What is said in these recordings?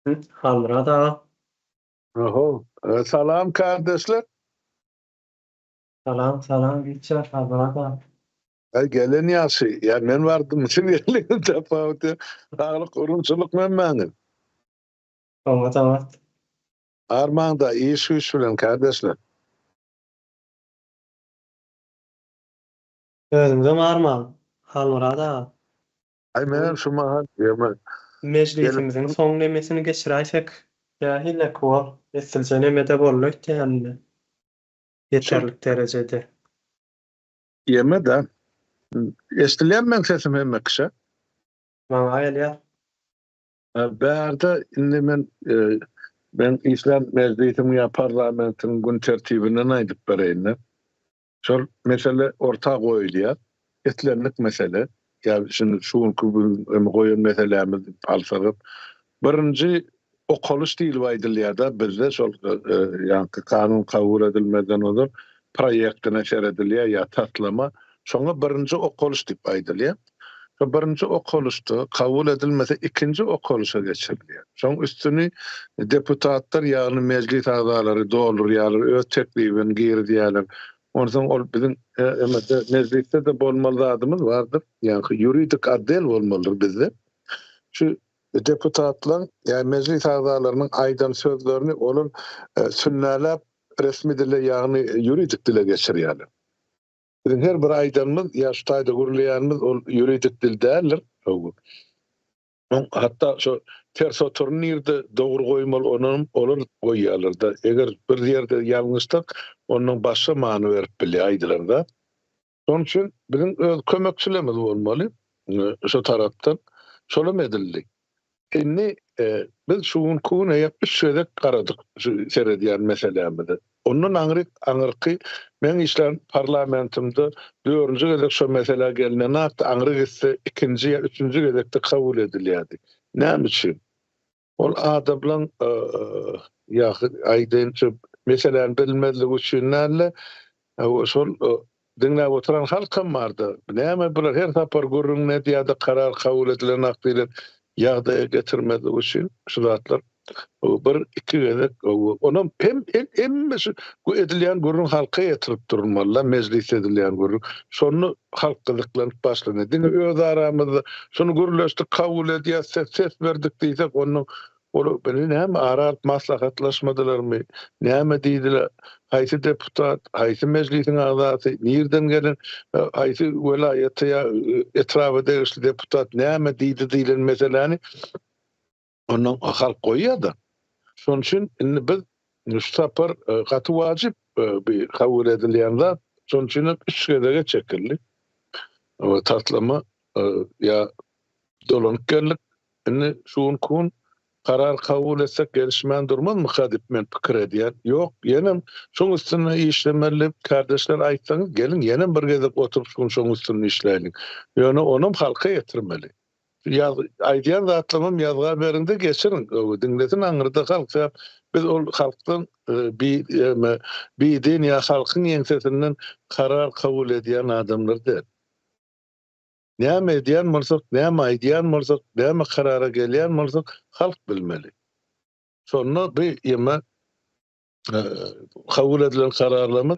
Halmyrat aga. Oho, salam kardeşler. Salam, salam Giçja Halmyrat aga. Aý gelen ýagşy. Ýa men bardym, siz geldiňiz tapawut ýok. Saglyk, urumçylyk hemmäňiz. Oňat, oňat. Armaňda iş güýç bilen kardeşler. Özüňizem armaň, Halmyrat aga. Aý menem şu mahal ýeme. Mejlisimiziň soň nemesini geçiräýsek nähilek bor? Esilje nemede boldy öýtýän indi. Ýeterlik derejede. Ýeme-de. Eşdilýärmi meň sesim hemme kişä? Maňa gelýär. Bärde indi men meň işlän mejlisiň ýa parlamentiň gün tertibinden aýdyp bereýin-de. Şol mesele orta goýulýar. Islendik mesele, ýa şindi şu günki gün goýan meselämiz alsagam, birinji okalyş diýlip aýdylýar-da bizde şol ýaňky kanun kabul edilmezden ozal proýektine seredilýär ýa taslama, şoňa birinji okalyş diýip aýdylýar. Şo birinji okalyşda kabul edilmese ikinji okalyşa geçirilýär. Şoň üstüni deputatlar ýagny mejlis agzalary doldurýarlar, öz teklibini girizýärler. Onsoň ol biziň emede mejlisde-de bolmaly zadymyz bardyr, ýagny ýuridik otdel bolmalydyr bizde. Şu deputatlaryň ýa mejlis agzalarynyň aýdan sözlerini olar sünnäläp resmi dile ýagny ýuridik dile geçirýärler. Biziň her bir aýdanymyz ýa şu taýda gürleýänimiz ol ýuridik dil däldir. Oň hatda şo ters oturyny nirde dogry goýmaly onam olar goýýarlar-da. Eger bir ýerde ýalňyşsak ondan başga many berip bilýär aýdylan zat. Şonuň üçin biziň öz kömekçilerimiz bolmaly şo tarapdan. Şolam edildi. Indi biz şu günki gün eýýäm üç gezek garadyk şu seredýän meselämize. Ondan aňryk aňyrky meň işlän parlamentimde dördünji gezek şo meselä gelnenakdy, aňry gitse ikinji ýa üçünji gezekde kabul edilýärdi. Näme üçin? Ol adamlaň ýa aýdaýyn şu meseläni bilmezligi üçin däl-de, şol diňläp oturan halkam bardy. Näme bular her sapar gürrüňini edýär-de karar kabul edilenak diýlen ýagdaýa getirmezlik üçin şu zatlar bir iki gezek onam hem hemme şu edilýän gürrüň halka ýetirip durulmaly-da mejlisde edilýän gürrüň. Şonda halk gyzyklanyp başlanýar. Diňe öz aramyzda şuny gürleşdik kabul edýäs ses berdik diýsek onda Olar bile näme ara alyp maslahatlaşmadylarmy, näme diýdiler, haýsy deputat, haýsy mejlisiň agzasy, nirden gelen, haýsy welaýata ýa etraba degişli deputat näme diýdi diýlen meseläni ondan halk goýýar-da. Şonuň üçin indi biz şu sapar gaty wajyp bir kabul edilýän zat, şonuň üçin hem üç gezege çekildi taslama ýa dolanyp geldik. Indi şu günki gün karar kabul etsek gelişmän durmazmyka diýip men pikir edýän. Ýok, ýenem şoň üstünde işlemeli kärdeşler aýtsaňyz geliň ýenem bir gezek oturyp şu gün şoň üstünde işläýliň. Ýöne onam halka ýetirmeli. Ýaz aýdýan zatlarymam ýazga beriňde geçiriň. Diňlesin aňyrda halk sebäp biz ol halkdan bi bidin ýa halkyň ýeňsesinden karar kabul edýän adamlar däl. Näme edýän bolsak, näme aýdýan bolsak, näme karara gelýän bolsak, halk bilmeli. Şonda bu ýeme kabul edilen kararlarymyz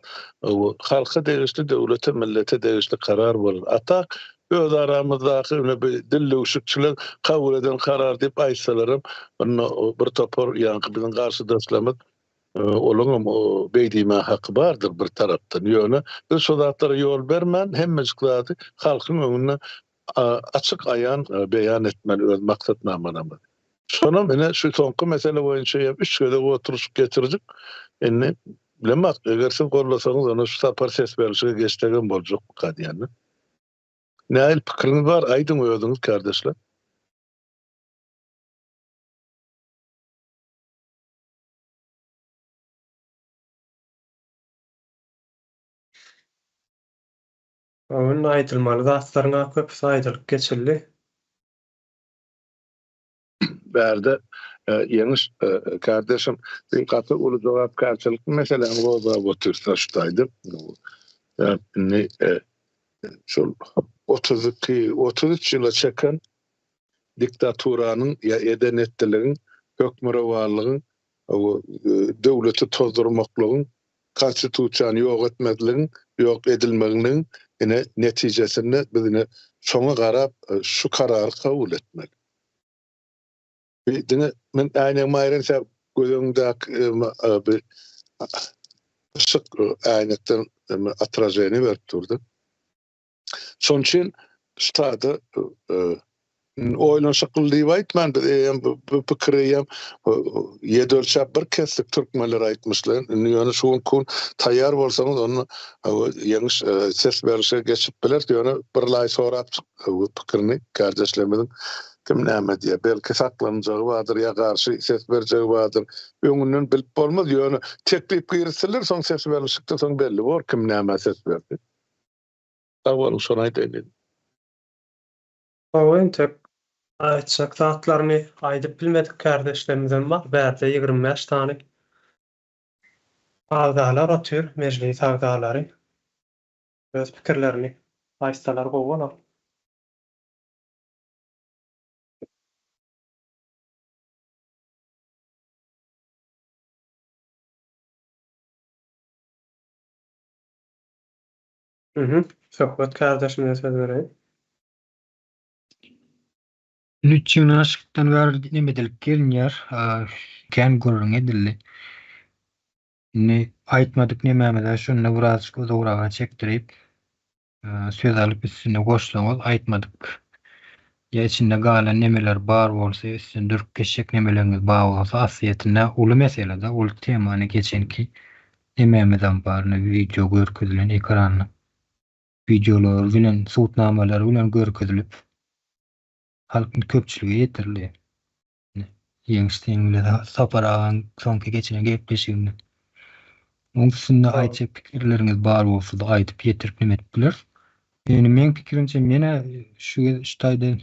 halka degişli, döwlete, millete degişli karar bolar. A tak öz aramyzdaky ine bu dildüwşükçiler kabul eden karar diýip aýtsalaram, onda bir topar ýaňky biziň garşydaşlarymyz Olaňam beý diýmäge haky bardyr bir tarapdan. Ýöne biz şo zatlara ýol bermän, hemmejik zady halkyň öňünde açyk-aýan beýan etmeli öz maksatnamalarymyzy. Şonam ine şu soňky mesele boýunça hem üç gezek oturyşyk geçirdik. Indi bilemok, eger siz gollasaňyz onda şu sapar ses berlişige geçsegem boljakmyka diýýän. Nähili pikiriňiz bar, aýdyň özüňiz kardeşler. Bu gün aýdylmaly zatlaryň-a köpüsi aýdylyp geçildi. Bärde Ýeňiş kardeşim sen gaty uly jogapkärçilikli meseläni gozgap otyrsyň şu taýda. Indi şol 32, 33 ýyla çeken diktaturanyň ýa eden-etdiligiň. Hökmürowanlygyň, döwleti tozdurmaklygyň, konstitusiýany ýok etmezligiň, ýok edilmeginiň ine netijesinde biz ine şoňa garap şu karary kabul etmeli. Bir diňe men äýnegimi aýyryn sen göz öňündäki bir yşyk äýnekden otraženiýe berip durdy. Şonuň üçin ştada oýlanyşykly diýip aýtman biz eýýäm bu pikiri eýýäm ýedi ölçäp bir kesdik türkmenler aýtmyşlar. Indi ýöne şu günki gün taýýar bolsaňyz onda ýeňiş ses berlişe geçip bileris. Ýöne bir laý sorap çyk pikirini kardeşlerimiziň kim näme diýýär. Belki saklanjagy bardyr ýa garşy ses berjegi bardyr. Öňünden bilip bolmaz. Ýöne teklip girizseler soň ses berlişikde soň belli bor kim nämä ses berdi. Sag boluň şony aýdaýyn diýdim. Hawa entek aýtjak zatlaryny aýdyp bilmedik kärdeşlerimizem bar bärde 25 sany agzalar otyr mejlis agzalary öz pikirlerini aýtsalar gowy bolar. Mhm. Söhbet kardeşimize söz bereýin. Üç ýygnanyşykdan bäri neme edilip gelinýär, kän gürrüň edildi. Indi aýtmadyk nemämiz-ä şunda birazjyk uzagraga çekdirip, söz alyp üstüne goşsaňyz aýtmadyk ýa içinde galan nemeler bar bolsa üstüne durup geçjek nemeleriňiz bar bolsa aslyýetinde uly mesele-de uly temany geçenki Nemämizem bar ine wideo görkezilen ekranda. Wideolar bilen subutnamalar bilen görkezilip halk köpçülige ýetirildi. Ýeňiş seň bilen Sapar agaň soňky geçiren gepleşiginde. Oň üstünde aýtjak pikirleriňiz bar bolsada aýdyp ýetirip neme edip bileris. Ýöne meň pikirimçe menä şu şu taýda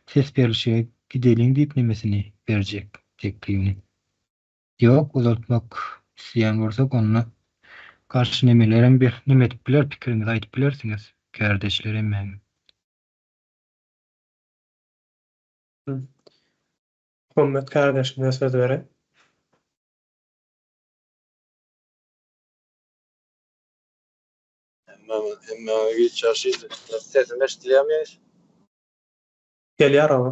ses berlişige gideliň diýip nemesini berjek teklibini. Ýok uzaltmak isleýän bolsak onda garşy nemelerem bir neme edip biler pikiriňizi aýdyp bilersiňiz kärdeşler hemmäňiz. Muhammet kardeşimize söz bereýin. Hemmäňe giç ýaşyl. Sesim eşidilýärmi ýeňiş? Gelýär aga.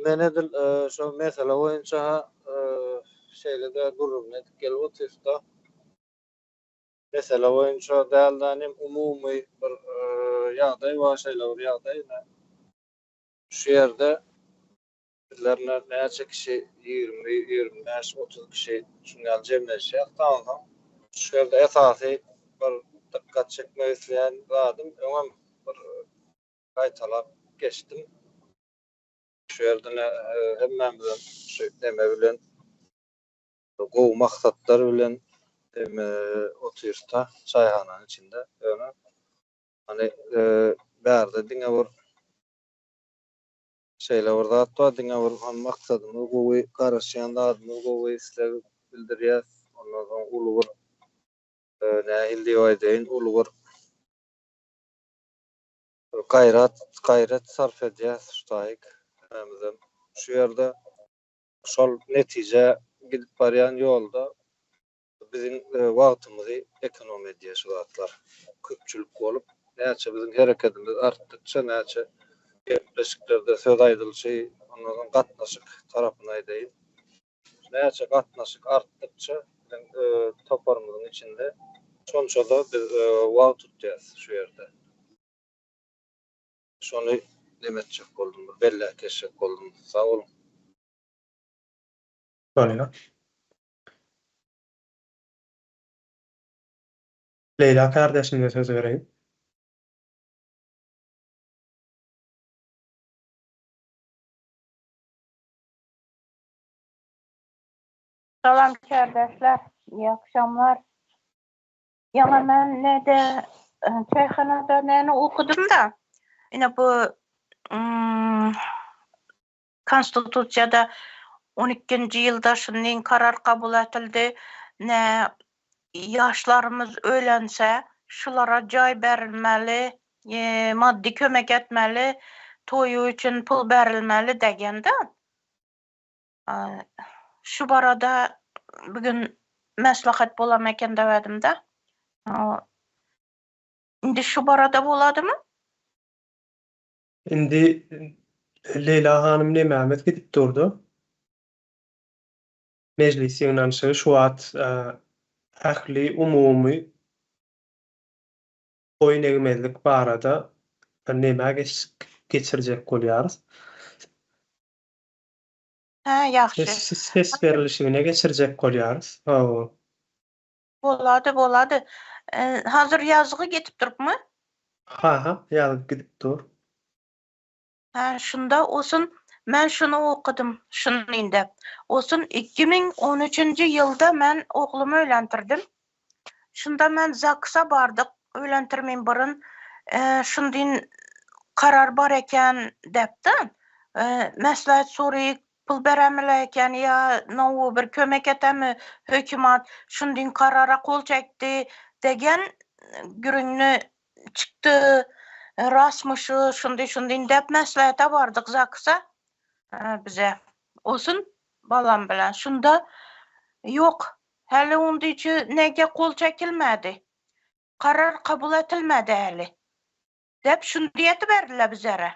Men edil şo mesele boýunça-ha şeýle-de gürrüňini edip gelip otyrys-da. Mesele boýunça däl-de, inim umumy bir ýagdaý bar, şeýle bir ýagdaý ine. Şu ýerde bizler ine näçe kişi, 20, 25, 30 kişi şuň ýaly jemlenişýäs-de onsoň. Şu ýerde esasy bir dykgat çekmek isleýän zadym, öňem bir gaýtalap geçdim. Şu ýerde hemmämizem şu neme bilen gowy maksatlar bilen eme otyrys-da çaýhananyň içinde. Ýöne hany bärde diňe bir şeýle bir zat bar, diňe bir hany maksadymyz gowy, garaşýan zadymyz gowy, isleg bildirýäs. Ondan soň uly bir nähili diýip aýdaýyn, uly bir Gaýrat, gaýrat sarp edýäs şu taýyk hemmämizem. Şu ýerde şol netijä gidip barýan ýolda biziň wagtymyzy ekonom edýär şu zatlar. Köpçülik bolup, näçe biziň herekedimiz artdykça, näçe gepleşiklerde söz aýdylyşy, ondan soň gatnaşyk tarapyny aýdaýyn. Näçe gatnaşyk artdykça biziň toparymyzyň içinde şonça-da biz wagt tutýas şu ýerde. Şony neme etjek boldum, bir belläp geçjek boldum. Sag boluň. Bolýar. Leýla kardeşimize söz bereýin. Salam kärdeşler, iyi akşamlar. Ýaňy men nede çaýhanada näni okudym-da. Ine bu konstitusiýada 12-nji ýylda şundan karar kabul etildi. Ne ýaşlarymyz öýlense, şulara jaý berilmeli, maddy kömek etmeli. Toýy üçin pul berilmeli degende. Şu barada bugün maslahat bolam eken dewedimde. Indi şu barada boladymy? Indi Leýla hanym nemämiz gidip durdy? Mejlis ýygnanyşygy şu wagt ähli umumy boýun egmezlik barada nämä geçirjek bolýarys? Hä, ýagşy. Ses berilişigine geçirjek bolýarys. Hawa. Bolady, bolady. Hazir ýazgy gidip durupmy? Ha, ha, ýazgy gidip dur. Hä, şunda olsun, men şuny okudym, şuny indi. Olsun 2013-nji ýylda men oglumy öýlentirdim. Şunda men ZAGS-a bardyk, öýlentirmeýin burun. Şundyn karar bar eken däpdi. Mäslahat soraýyk, pul beremile eken ýa nowy bir kömek etemi hökümat, şundyn karara gol çekdi degen gürüňni çykdy. Rastmy şu, şundy şundy däp mäslahata bardyk ZAGS-a bize. Olsun balam bilen. Şunda ýok, häli ondyçy nege gol çekilmedi. Karar kabul etilmedi häli. Däp şundy etiberdiler bizere.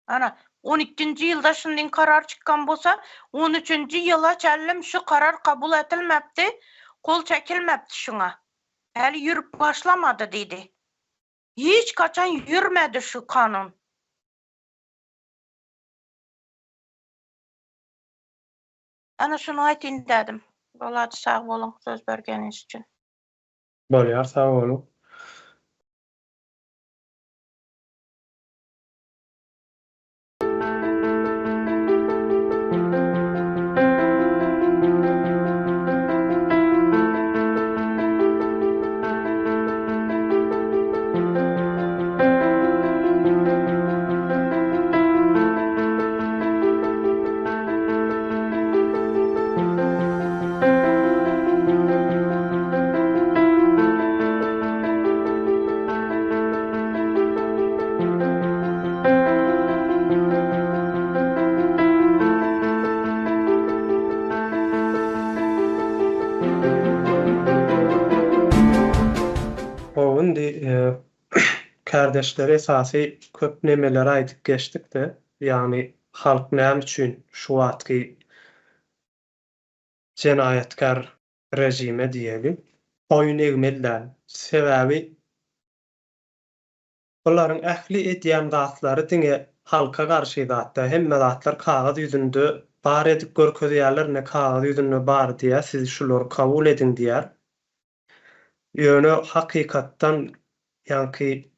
Ana, on ikinji ýylda şundyň karar çykgan bolsa, on üçünji ýyla çenlim şu karar kabul etilmepdi, gol çekilmepdi şuňa. Häli ýürüp başlamady diýdi. Hiç kaçan ýürmedi şu kanun. Ana şuny aýtyn dädim. Bolady sag boluň söz bergeniňiz üçin. Bolýar sag boluň. Gowy indi kärdeşler esasy köp nemeleri aýdyp geçdikde ýagny halk näme üçin şu wagtky jenaýatkär režime diýeli boýun egmeli däl sebäbi Bularyň ähli edýän zatlary diňe halka garşy zatda hemme zatlar kagyz ýüzünde bar edip görkezýärler ine kagyz ýüzünde bar diýýär siz şulary kabul ediň diýýär ýöne hakykatdan ýaňky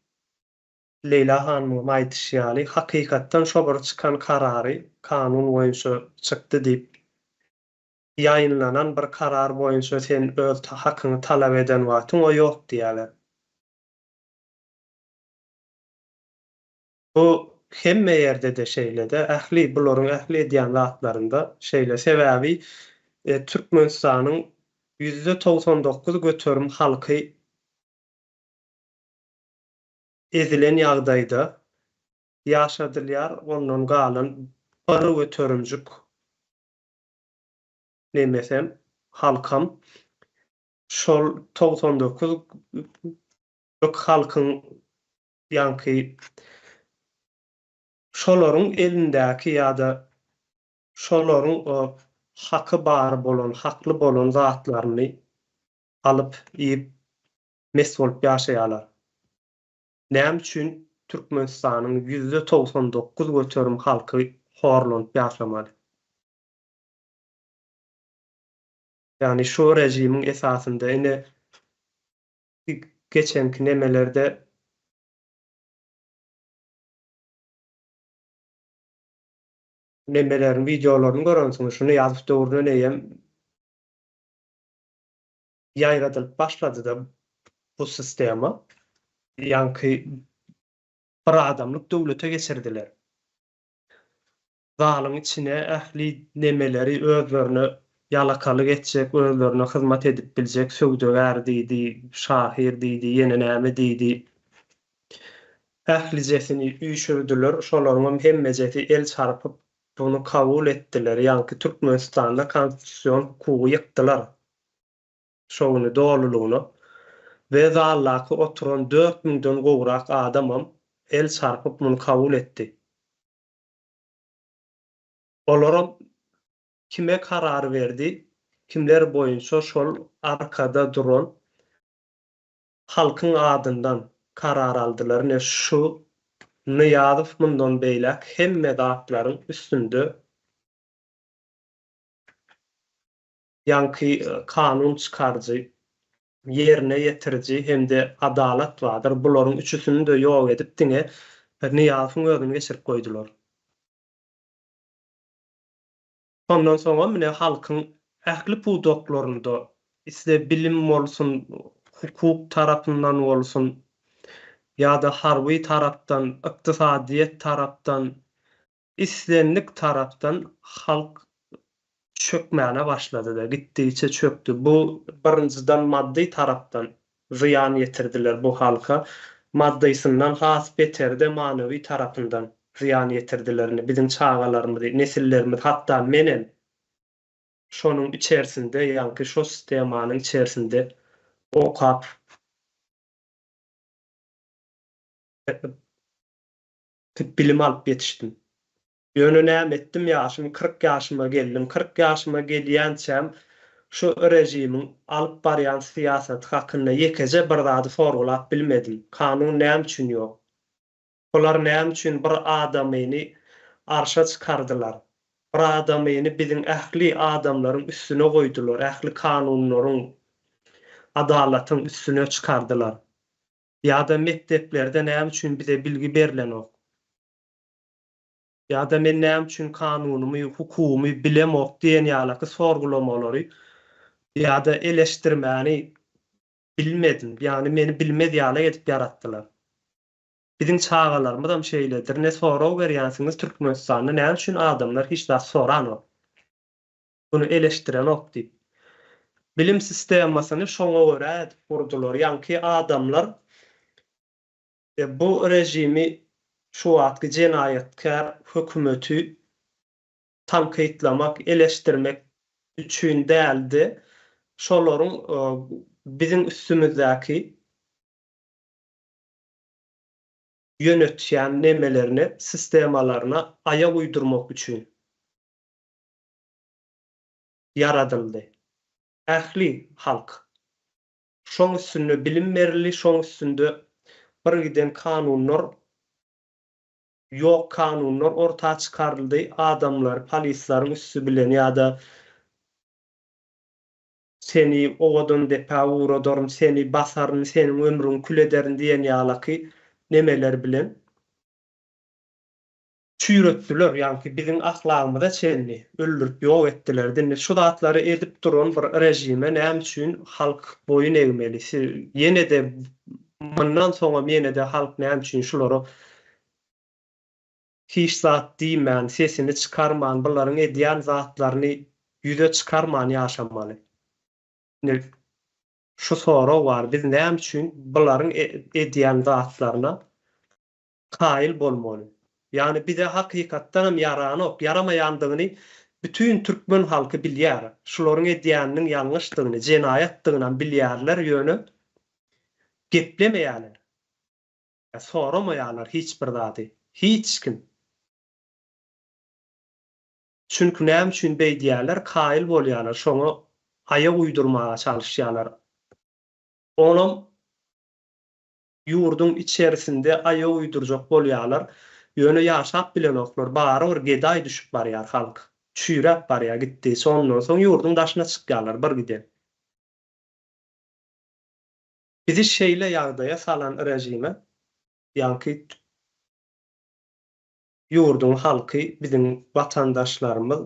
Leýla hanymyň aýdyşy ýaly hakykatdan şo bir çykan karary kanun boýunça çykdy diýip ýaýynlanan bir karar boýunça sen öz hakyňy talap eden wagtyň o ýok diýýärler. Bu hemme ýerde-de şeýle-de, ähli bularyň ähli edýän zatlarynda şeýle. Sebäbi Türkmenistanyň 99% halky ezilen ýagdaýda ýaşadylýar, ondan galan bir göterimjik nemesem, halkam şol 99 Türk halkyň ýaňky şolaryň elindäki ýa-da şolaryň haky bar bolan, hakly bolan zatlaryny alyp iýip mes bolup ýaşaýarlar. Näme üçin Türkmenistanyň 99% halky horlanyp ýaşamaly? Ýagny şu režimiň esasynda ine geçenki nemelerde nemeleriň wideolaryny görensiňiz. Şuny ýazyp döwründen eýýäm ýaýradylyp başlady-da bu sistema. Ýaňky bir adamlyk döwlete geçirdiler. Zalyň içine ähli nemeleri özlerine ýalakalyk etjek, özlerine hyzmat edip biljek söwdagär diýdi, şahyr diýdi, ýene näme diýdi. Ählijesini üýşürdiler, şolaryňam hemmejesi el çarpyp buny kabul etdiler, ýaňky Türkmenistanda konstitusion hukugy ýykdylar şo güni dolulygyna we zaldaky oturan dört müňden gowrak adamam el çarpyp muny kabul etdi. Olaram kime karar berdi, kimler boýunça şol arkada duran halkyň adyndan karar aldylar ine şu Nyýazow mundan beýläk hemme zatlaryň üstünde ýaňky kanun çykaryjy, ýerine ýetiriji hem-de adalat bardyr bularyň üçüsini-de ýok edip diňe Nyýazowyň özüni geçirip goýdular. Şondan soňam ine halkyň ähli pudaklarynda, isle bilim bolsun, hukuk tarapyndan bolsun ýa-da harby tarapdan, ykdysadyýet tarapdan, islendik tarapdan halk çökmäne başlady-da, gitdigiçe çökdi. Bu birinjiden maddy tarapdan zyýan ýetirdiler bu halka, maddysyndan has beteri-de manywy tarapyndan zyýan ýetirdiler indi biziň çagalarymyzy, nesillerimizi hatda menem şonuň içerisinde ýaňky şo sistemanyň içerisinde okap bilim alyp ýetişdim. Ýöne näme etdim ýaşym 40 ýaşyma geldim. 40 ýaşyma gelýänçäm şu režimiň alyp barýan syýasaty hakynda ýekeje bir zady sorgulap bilmedim. Kanun näme üçin ýok? Bular näme üçin bir adamyny arşa çykardylar? Bir adamyny biziň ähli adamlaryň üstüne goýdular, ähli kanunlaryň, adalatyň üstüne çykardylar. Ýa-da mekdeplerde näme üçin bize bilgi berlenok? Ýa-da men näme üçin kanunymy, hukugymy bilemok diýen ýalaky sorgulamalary ýa-da eleşdirmäni bilmedim. Ýagny meni bilmez ýaly edip ýaratdylar. Biziň çagalarymyzam şeýledir. Ne sorag berýänsiňiz Türkmenistanda näme üçin adamlar hiç zat soranok. Bunu eleşdirenok diýip. Bilim sistemasyny şoňa görä edip gurdular. Ýaňky adamlar Bu režimi şu wagtky jenaýatkär hökümeti tankytlamak, eleşdirmek üçin däl-de, şolaryň biziň üstümizdäki ýönetýän nemelerine, sistemalaryna aýak uýdurmak üçin ýaradyldy. Ähli halk. Şoň üstünde bilim berildi, şoň üstünde bir giden kanunlar, ýok kanunlar orta çykaryldy, adamlary polisleriň üsti bilen ýa-da seni owadan depä ugradaryn, seni basaryn, seniň ömrüňi kül ederin diýen ýalaky nemeler bilen çüýretdiler, ýaňky biziň ahlagymyza çenli öldürip ýok etdiler. Indi şu zatlary edip duran bir režime näme üçin halk boýun egmeli? Ýene-de mundan soňam ýene-de halk näme üçin şulara hiç zat diýmän, sesini çykarman, bularyň edýän zatlaryny ýüze çykarman ýaşamaly? Indi şu sorag bar, biz näme üçin bularyň edýän zatlaryna kaýyl bolmaly. Ýagny bize hakykatdanam ýaranok, ýaramaýandygyny bütin türkmen halky bilýär. Şularyň edýäniniň ýalňyşdygyny, jenaýatdygynam bilýärler, ýöne geplemeýärler. Soramaýarlar hiç bir zady. Hiç kim. Çünki näme üçin beýdýärler, kaýyl bolýarlar, şoňa aýak uýdurmaga çalyşýarlar. Onam Ýurduň içerisinde aýak uýdurjak bolýarlar, ýöne ýaşap bilenoklar, barybir gedaý düşüp barýar halk, çüýräp barýar gitdigiçe, ondan soň ýurduň daşyna çykýarlar bir giden. Bizi şeýle ýagdaýa salan režime ýaňky ýurduň halky biziň watandaşlarymyz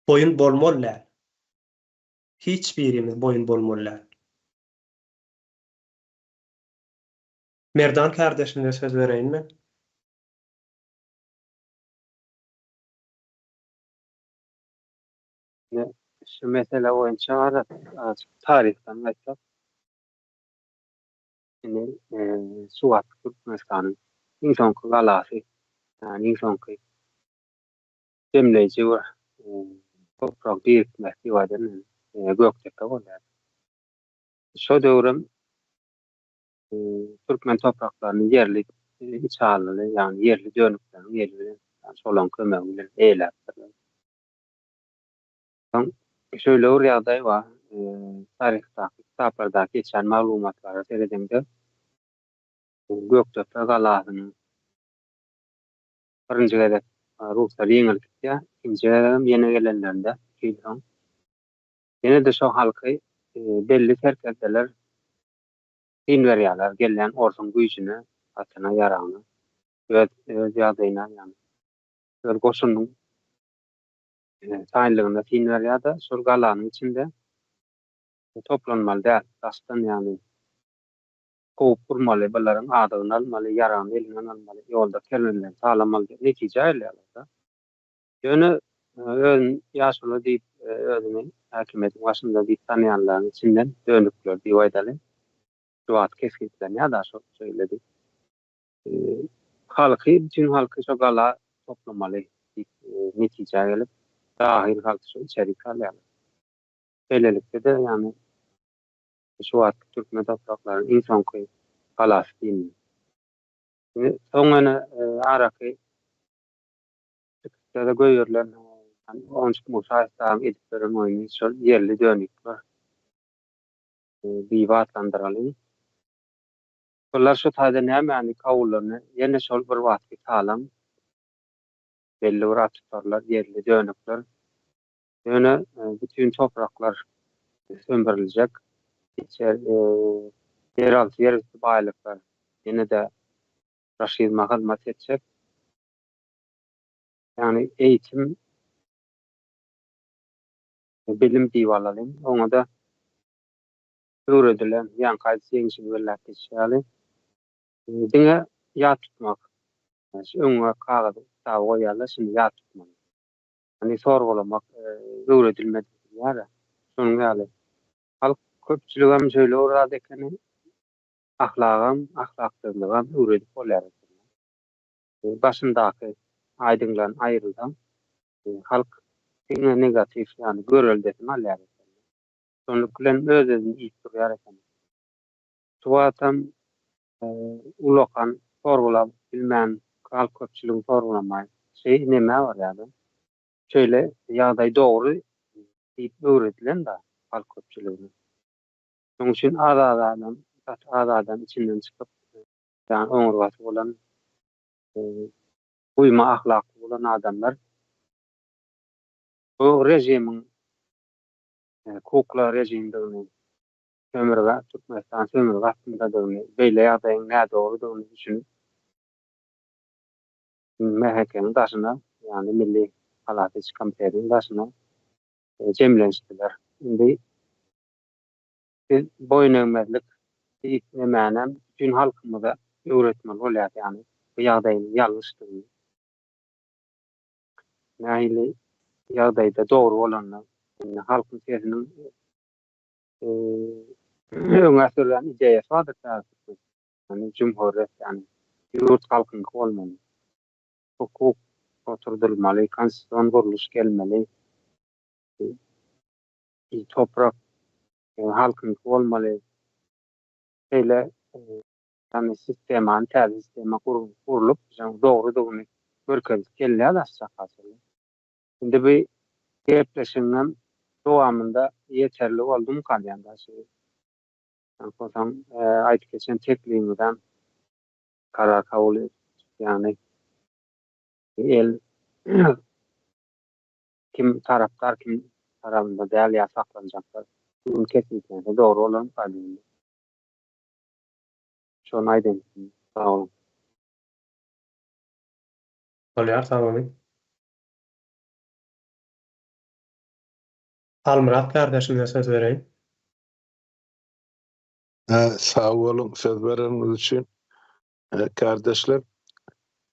boýun bolmaly däl. Hiç birimiz boýun bolmaly däl. Merdan kardeşimize söz bereýin men. Ine, şu mesele boýunça azajyk taryhdan gaýtsak. Indi şu wagt Türkmenistanyň iň soňky galasy, ýagny iň soňky jemleýji bir toprak birikmesi diýip aýdan Gökdepe bolýar. Şo döwrem türkmen topraklaryny ýerli içalyly, ýagny ýerli dönükleriň eli bilen, şolaryň kömegi bilen eýeläpdirler. Soň şeýle bir ýagdaý bar, taryhdaky kitaplardaky geçýän maglumatlara seredeňde, Gökdepe galasynyň birinji gezek ruslar ýeňilip gitýär, ikinji gezegem ýene gelenlerinde, iki ýyl soň, ýene-de şo halky belli serkerdeler syn berýärler, gelýän orsuň güýjüne, atyna, ýaragyna, öz öz ýagdaýyna, ýagny öz goşunynyň taýynlygyna syn berýär-de, şol galanyň içinde toplanmaly däl, daşdan ýagny kowup urmaly, bularyň azygyny almaly, ýaragyny elinden almaly, ýolda kerwenlerini talamaly diýip netijä gelýärler-de. Ýöne özüni ýaşuly diýip, özüni häkimiýetiň başynda diýip tanaýanlaryň içinden dönükler diýip aýdaly, şu wagt kesgitlenýär-de şol şeýle diýip. Halky, bütin halky şo gala toplamaly diýip netijä gelip, dahyl halky şo içerik salýarlar. Şeýlelikde-de, ýagny şu wagtky türkmen topraklarynyň iň soňky galasy diýilýär. Indi soň ýene araky çykyşlarda goýberilen Onjuk Musaýew dagyň edip beren oýny şol ýerli dönükler diýip atlandyralyň. Bular şu taýda nämäni kabullaryny ýene şol bir wagtky talaň belli bir attutarlar ýerli dönükler ýöne bütin topraklar söndüriljek içer ýeralty ýerüsti baýlyklar ýene-de raşizme hyzmat etjek ýagny eýitim bilim diýip alalyň oňa-da öwredilen, ýaňky aýdyş ýeňşiň belläp geçişi ýaly, diňe ýat tutmak. Şu öňüňe kagyzy, kitaby goýýarlar, şuny ýat tutmaly. Ýagny sorgulamak öwredilmedi diýýär-ä. Şonuň ýaly. Halk köpçüligem şeýle bir zat ekeni, ahlagam, ahlaksyzlygam öwredip bolýar ekeni. Başyndaky aýdyňlan aýrylsaň, halk diňe negatiw, ýagny göreldesini alýar ekeni. Şonluk bilen öz-özüni iýip durýar eken. Şu wagtam ullakan sorgulap bilmän halk köpçüligiň sorgulamaý şeý nemä barýar-da. Şeýle ýagdaý dogry diýip öwredilen-da halk köpçüligine. Şonuň üçin az-az adam, gaty az adam içinden çykyp, ýagny oňurgasy bolan, guýma ahlakly bolan adamlar bu režimiň kukla režimdigini, sömürge, Türkmenistan sömürge astyndadygyny, beýle ýagdaýyň nädogrydygyny düşünip, MHK-niň daşyna, ýagny Milli halas ediş komitetiniň daşyna jemlenişdiler. Indi biz boýun egmezlik diýip nemänem bütin halkymyza öwretmeli bolýar, ýagny bu ýagdaýyň ýalňyşdygyny. Nähili ýagdaýda dogry bolanda, indi halkyň sesiniň öňe sürýän ideýasy bardyr täze türkmen. Ýagny jumhurýet, ýagny ýurt halkyňky bolmaly. Hukuk oturdylmaly, konstitusion gurluş gelmeli. Toprak halkyňky bolmaly. Şeýle Ýagny sistemany täze sistema gurlup, dogrudygyny görkezip gelýär aşak çenli. Indi bu gepleşigiňem dowamynda ýeterli boldumyka diýýän da şu. Bolsaň aýdyp geçen teklibiňizem karar kabul edip, ýagny el kim tarapdar kim tarabynda däl ýa saklanjaklar şu gün kesgitlense dogry bolarmyka diýýän. Şony aýdaýyn. Sag boluň. Bolýar sag boluň. Halmyrat gardaşymyza söz bereýin. Sag boluň söz bereniňiz üçin. Kardeşler,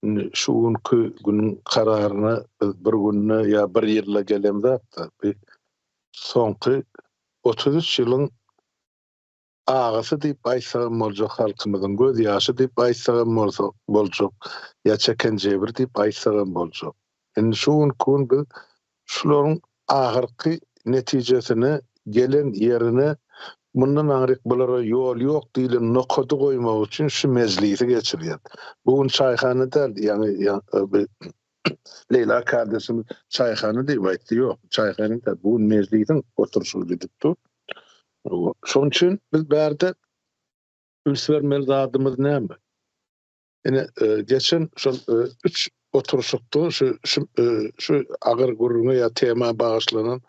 indi şu günki günüň kararyna biz bir günde ýa bir ýylda gelemzok-da, bi soňky 33 ýylyň. Agysy diýip aýtsagam boljak, halkymyzyň göz ýaşy diýip aýtsagam bolsa boljak, ýa çeken jebri diýip aýtsagam boljak. Indi şu günki gün biz şularyň ahyrky netijesine gelen ýerine mundan aňryk bulara ýol ýok diýlen nokady goýmak üçin şu mejlisi geçirýäs. Bu gün çaýhana däl, ýaňy Leýla kardeşimiz çaýhana diýip aýtdy, ýok, çaýhana däl, bu gün mejlisiň oturyşygy gidip dur. Şonuň üçin biz bärde üns bermeli zadymyz näme? Ine, geçen şol üç oturyşykda şu şu şu agyr gürrüňe ýa tema bagyşlanan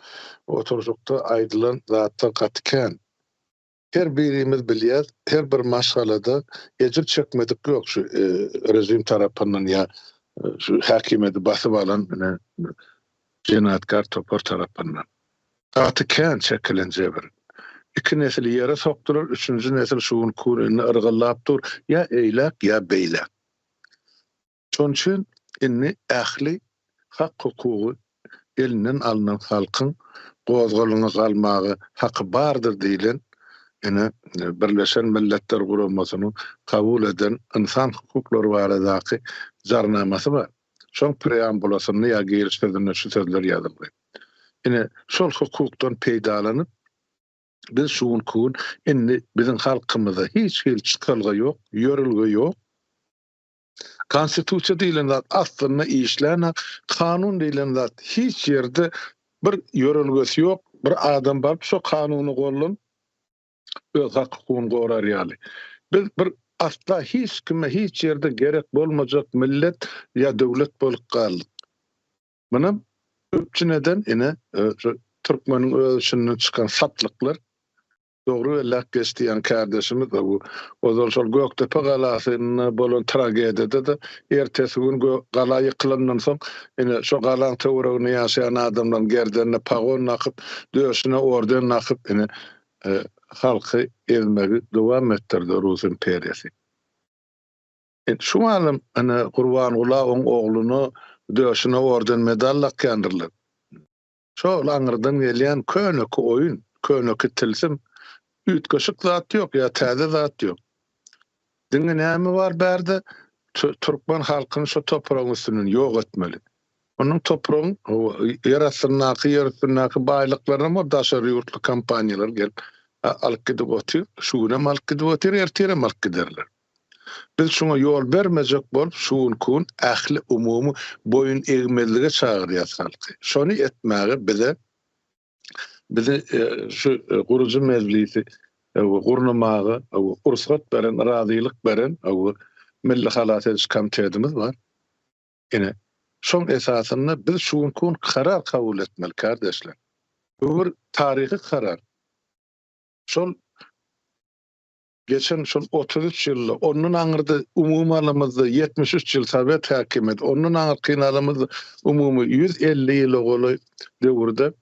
oturyşykda aýdylan zatlar gaty kän. Her birimiz bilýäs, her bir maşgalada ejir çekmedik ýok şu režim tarapyndan ýa şu häkimiýeti basyp alan ine jenaýatkär topar tarapyndan. Gaty kän çekilen jebir. Iki nesili ýere sokdular, üçünji nesil şu günki gün indi yrgyllap dur, ýa eýläk, ýa beýläk. Şonuň üçin indi ähli hak-hukugy elinden alnan halkyň gozgalaňa galmaga haky bardyr diýlen ine Birleşen Milletler Guramasynyň kabul eden ynsan hukuklary baradaky jarnamasy bar. Şoň preambulasynda ýa giriş sözünde şu sözler ýazylgy. Ine şol hukukdan peýdalanyp biz şu günki gün indi biziň halkymyzda hiç hili çykalga ýok, ýörelge ýok. Konstitusiýa diýlen zat aslynda işlänok, kanun diýlen zat hiç ýerde bir ýörelgesi ýok, bir adam baryp şo kanuny gollanyp öz hak-hukugyny gorar ýaly. Biz bir asla hiç kime hiç ýerde gerek bolmajak millet ýa döwlet bolup galdyk. Munam üpjün eden ine şu türkmeniň öz içinden çykan satlyklar Dogry belläp geçdi ýaňy kärdeşimiz bu ozal şol Gökdepe galasynda bolan tragediýada-da ertesi gün gala ýykylandan soň ine şo galaň töwereginde ýaşaýan adamlaryň gerdenine pagon dakyp, döşüne orden dakyp ine halky ezmegi dowam etdirdi Rus imperiýasy. Indi şu mahalam ine Gurbangula oň ogluna döşüne orden medal dakýandyrlar. Şol aňyrdan gelýän köneki oýun, köneki tilsim. Üýtgeşik zat ýok ýa täze zat ýok. Diňe näme bar bärde türkmen halkyny şo topragyň üstünden ýok etmeli. Onuň topragyň ýer astyndaky, ýer üstündäki baýlyklarynam ol daşary ýurtly kompaniýalar gelip alyp gidip otyr. Şu günem alyp gidip otyr, ertirem alyp giderler. Biz şuňa ýol bermejek bolup şu günki gün ähli umumy boýun egmezlige çagyrýas halky. Şony etmäge bize bizi şu gurujy mejlisi gurnamaga rugsat beren, razylyk beren Milli halas ediş komitetimiz bar. Ine, şoň esasynda biz şu günki gün karar kabul etmeli kardeşler. Bu bir taryhy karar. Şol Geçen şol 33 ýylda, ondan aňyrda umumy alymyzda 73 ýyl sowet häkimiýeti, ondan aňyrkyny alymyzda umumy 150 ýyla golaý döwürde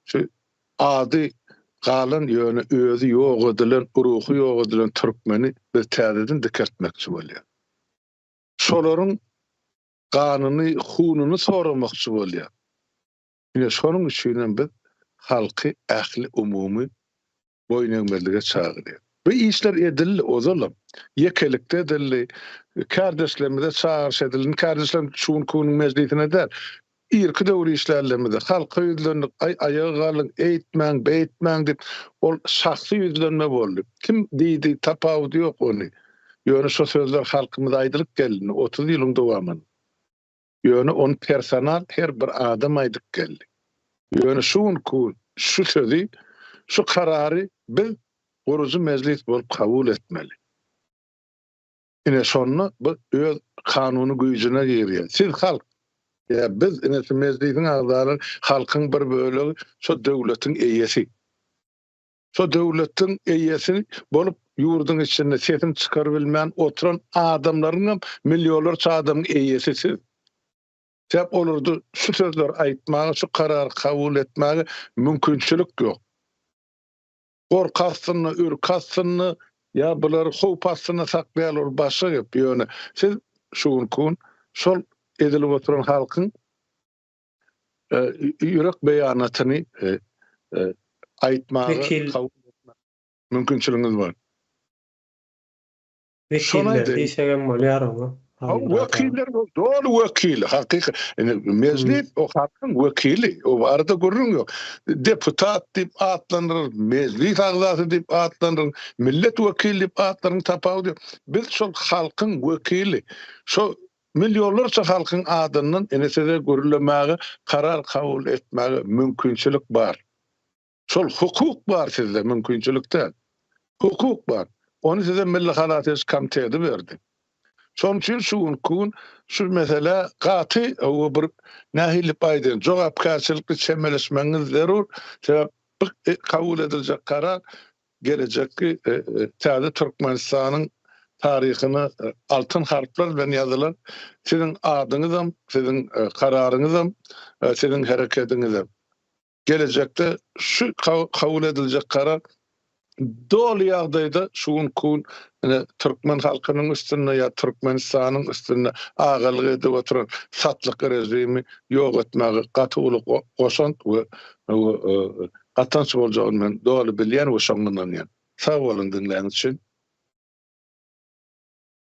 şu ady galan ýöne özi ýok edilen, ruhy ýok edilen türkmeni biz täzeden dikeltmekçi bolýar. Şolaryň ganyny, hununy soramakçy bolýar. Ine şonuň üçinem biz halky ähli umumy boýun egmezlige çagyrýar. Bu işler edildi ozalam. Ýekelikde edildi. Kärdeşlerimize çagyryş edildi. Indi kärdeşlerimiz şu günki günüň mejlisine däl. Irki döwür işlärlerimize, halka ýüzlendik, aý aýaga galyň, eýtmäň, beýtmäň diýip, ol şahsy ýüzlenme boldy. Kim diýdi, tapawudy ýok ony. Ýöne şo sözler halkymyza aýdylyp gelindi 30 ýylyň dowamynda. Ýöne ony personal her bir adam aýdyp geldi. Ýöne şu günki gün şu sözi, şu karary biz gurujy mejlis bolup kabul etmeli. Ine şonda bu öz kanuny güýjüne girýär. Siz halk, ýa biz ine şu mejlisiň agzalary halkyň bir bölegi şo döwletiň eýesi. Şo döwletiň eýesi bolup ýurduň içinde sesini çykarybilmän oturan adamlaryňam millionlarça adamyň eýesi siz. Sebäp olarda şu sözleri aýtmaga, şu karary kabul etmäge mümkinçilik ýok. Gorky astynda, ürki astynda ýa bulary howp astynda saklaýarlar ol başga gep. Ýöne siz şu günki gün şol ezilip oturan halkyň ýürek beýanatyny aýtmaga Wekil. kabul etmäge. Mümkinçiligiňiz bar. Wekiller diýsegem bolýar oňa. Wekiller doly wekili, hakyky. Indi mejlis o halkyň wekili, o barada gürrüň ýok. Deputat diýip atlandyryr, mejlis agzasy diýip atlandyryň, millet wekili diýip atlandyryň tapawudy ýok. Biz şol halkyň wekili. Şo millionlarça halkyň adyndan ine size gürlemäge, karar kabul etmäge mümkinçilik bar. Şol hukuk bar sizde, mümkinçilik däl. Hukuk bar. Ony size Milli halas ediş komiteti berdi. Şonuň üçin şu günki gün şu meselä gaty bir nähili diýip aýdaýyn, jogapkärçilikli çemeleşmegiňiz zerur. Sebäp bu kabul ediljek karar gelejekki täze Türkmenistanyň taryhyna altyn harplar bilen ýazylar. Siziň adyňyzam, siziň kararyňyzam, siziň herekediňizem. Gelejekde şu kabul ediljek karar doly ýagdaýda şu günki gün ine türkmen halkynyň üstünde ýa Türkmenistanyň üstünde agalyk edip oturan satlyk režimi ýok etmäge gaty uly goşant we gatanç boljagyny men doly bilýän we şoňa ynanýan. Sag boluň diňläniňiz üçin.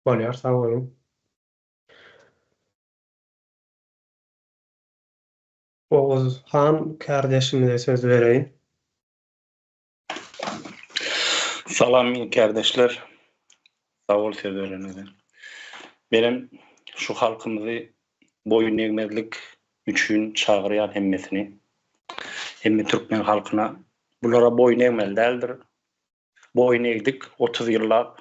Bolýar sag boluň. Oguz han kärdeşimize söz bereýin. Salam kärdeşler. Sag bol söz bereniňize. Menem şu halkymyzy boýun egmezlik üçin çagyrýan hemmesini. Hemme türkmen halkyna bulara boýun egmeli däldir. Boýun egdik 30 ýyllap.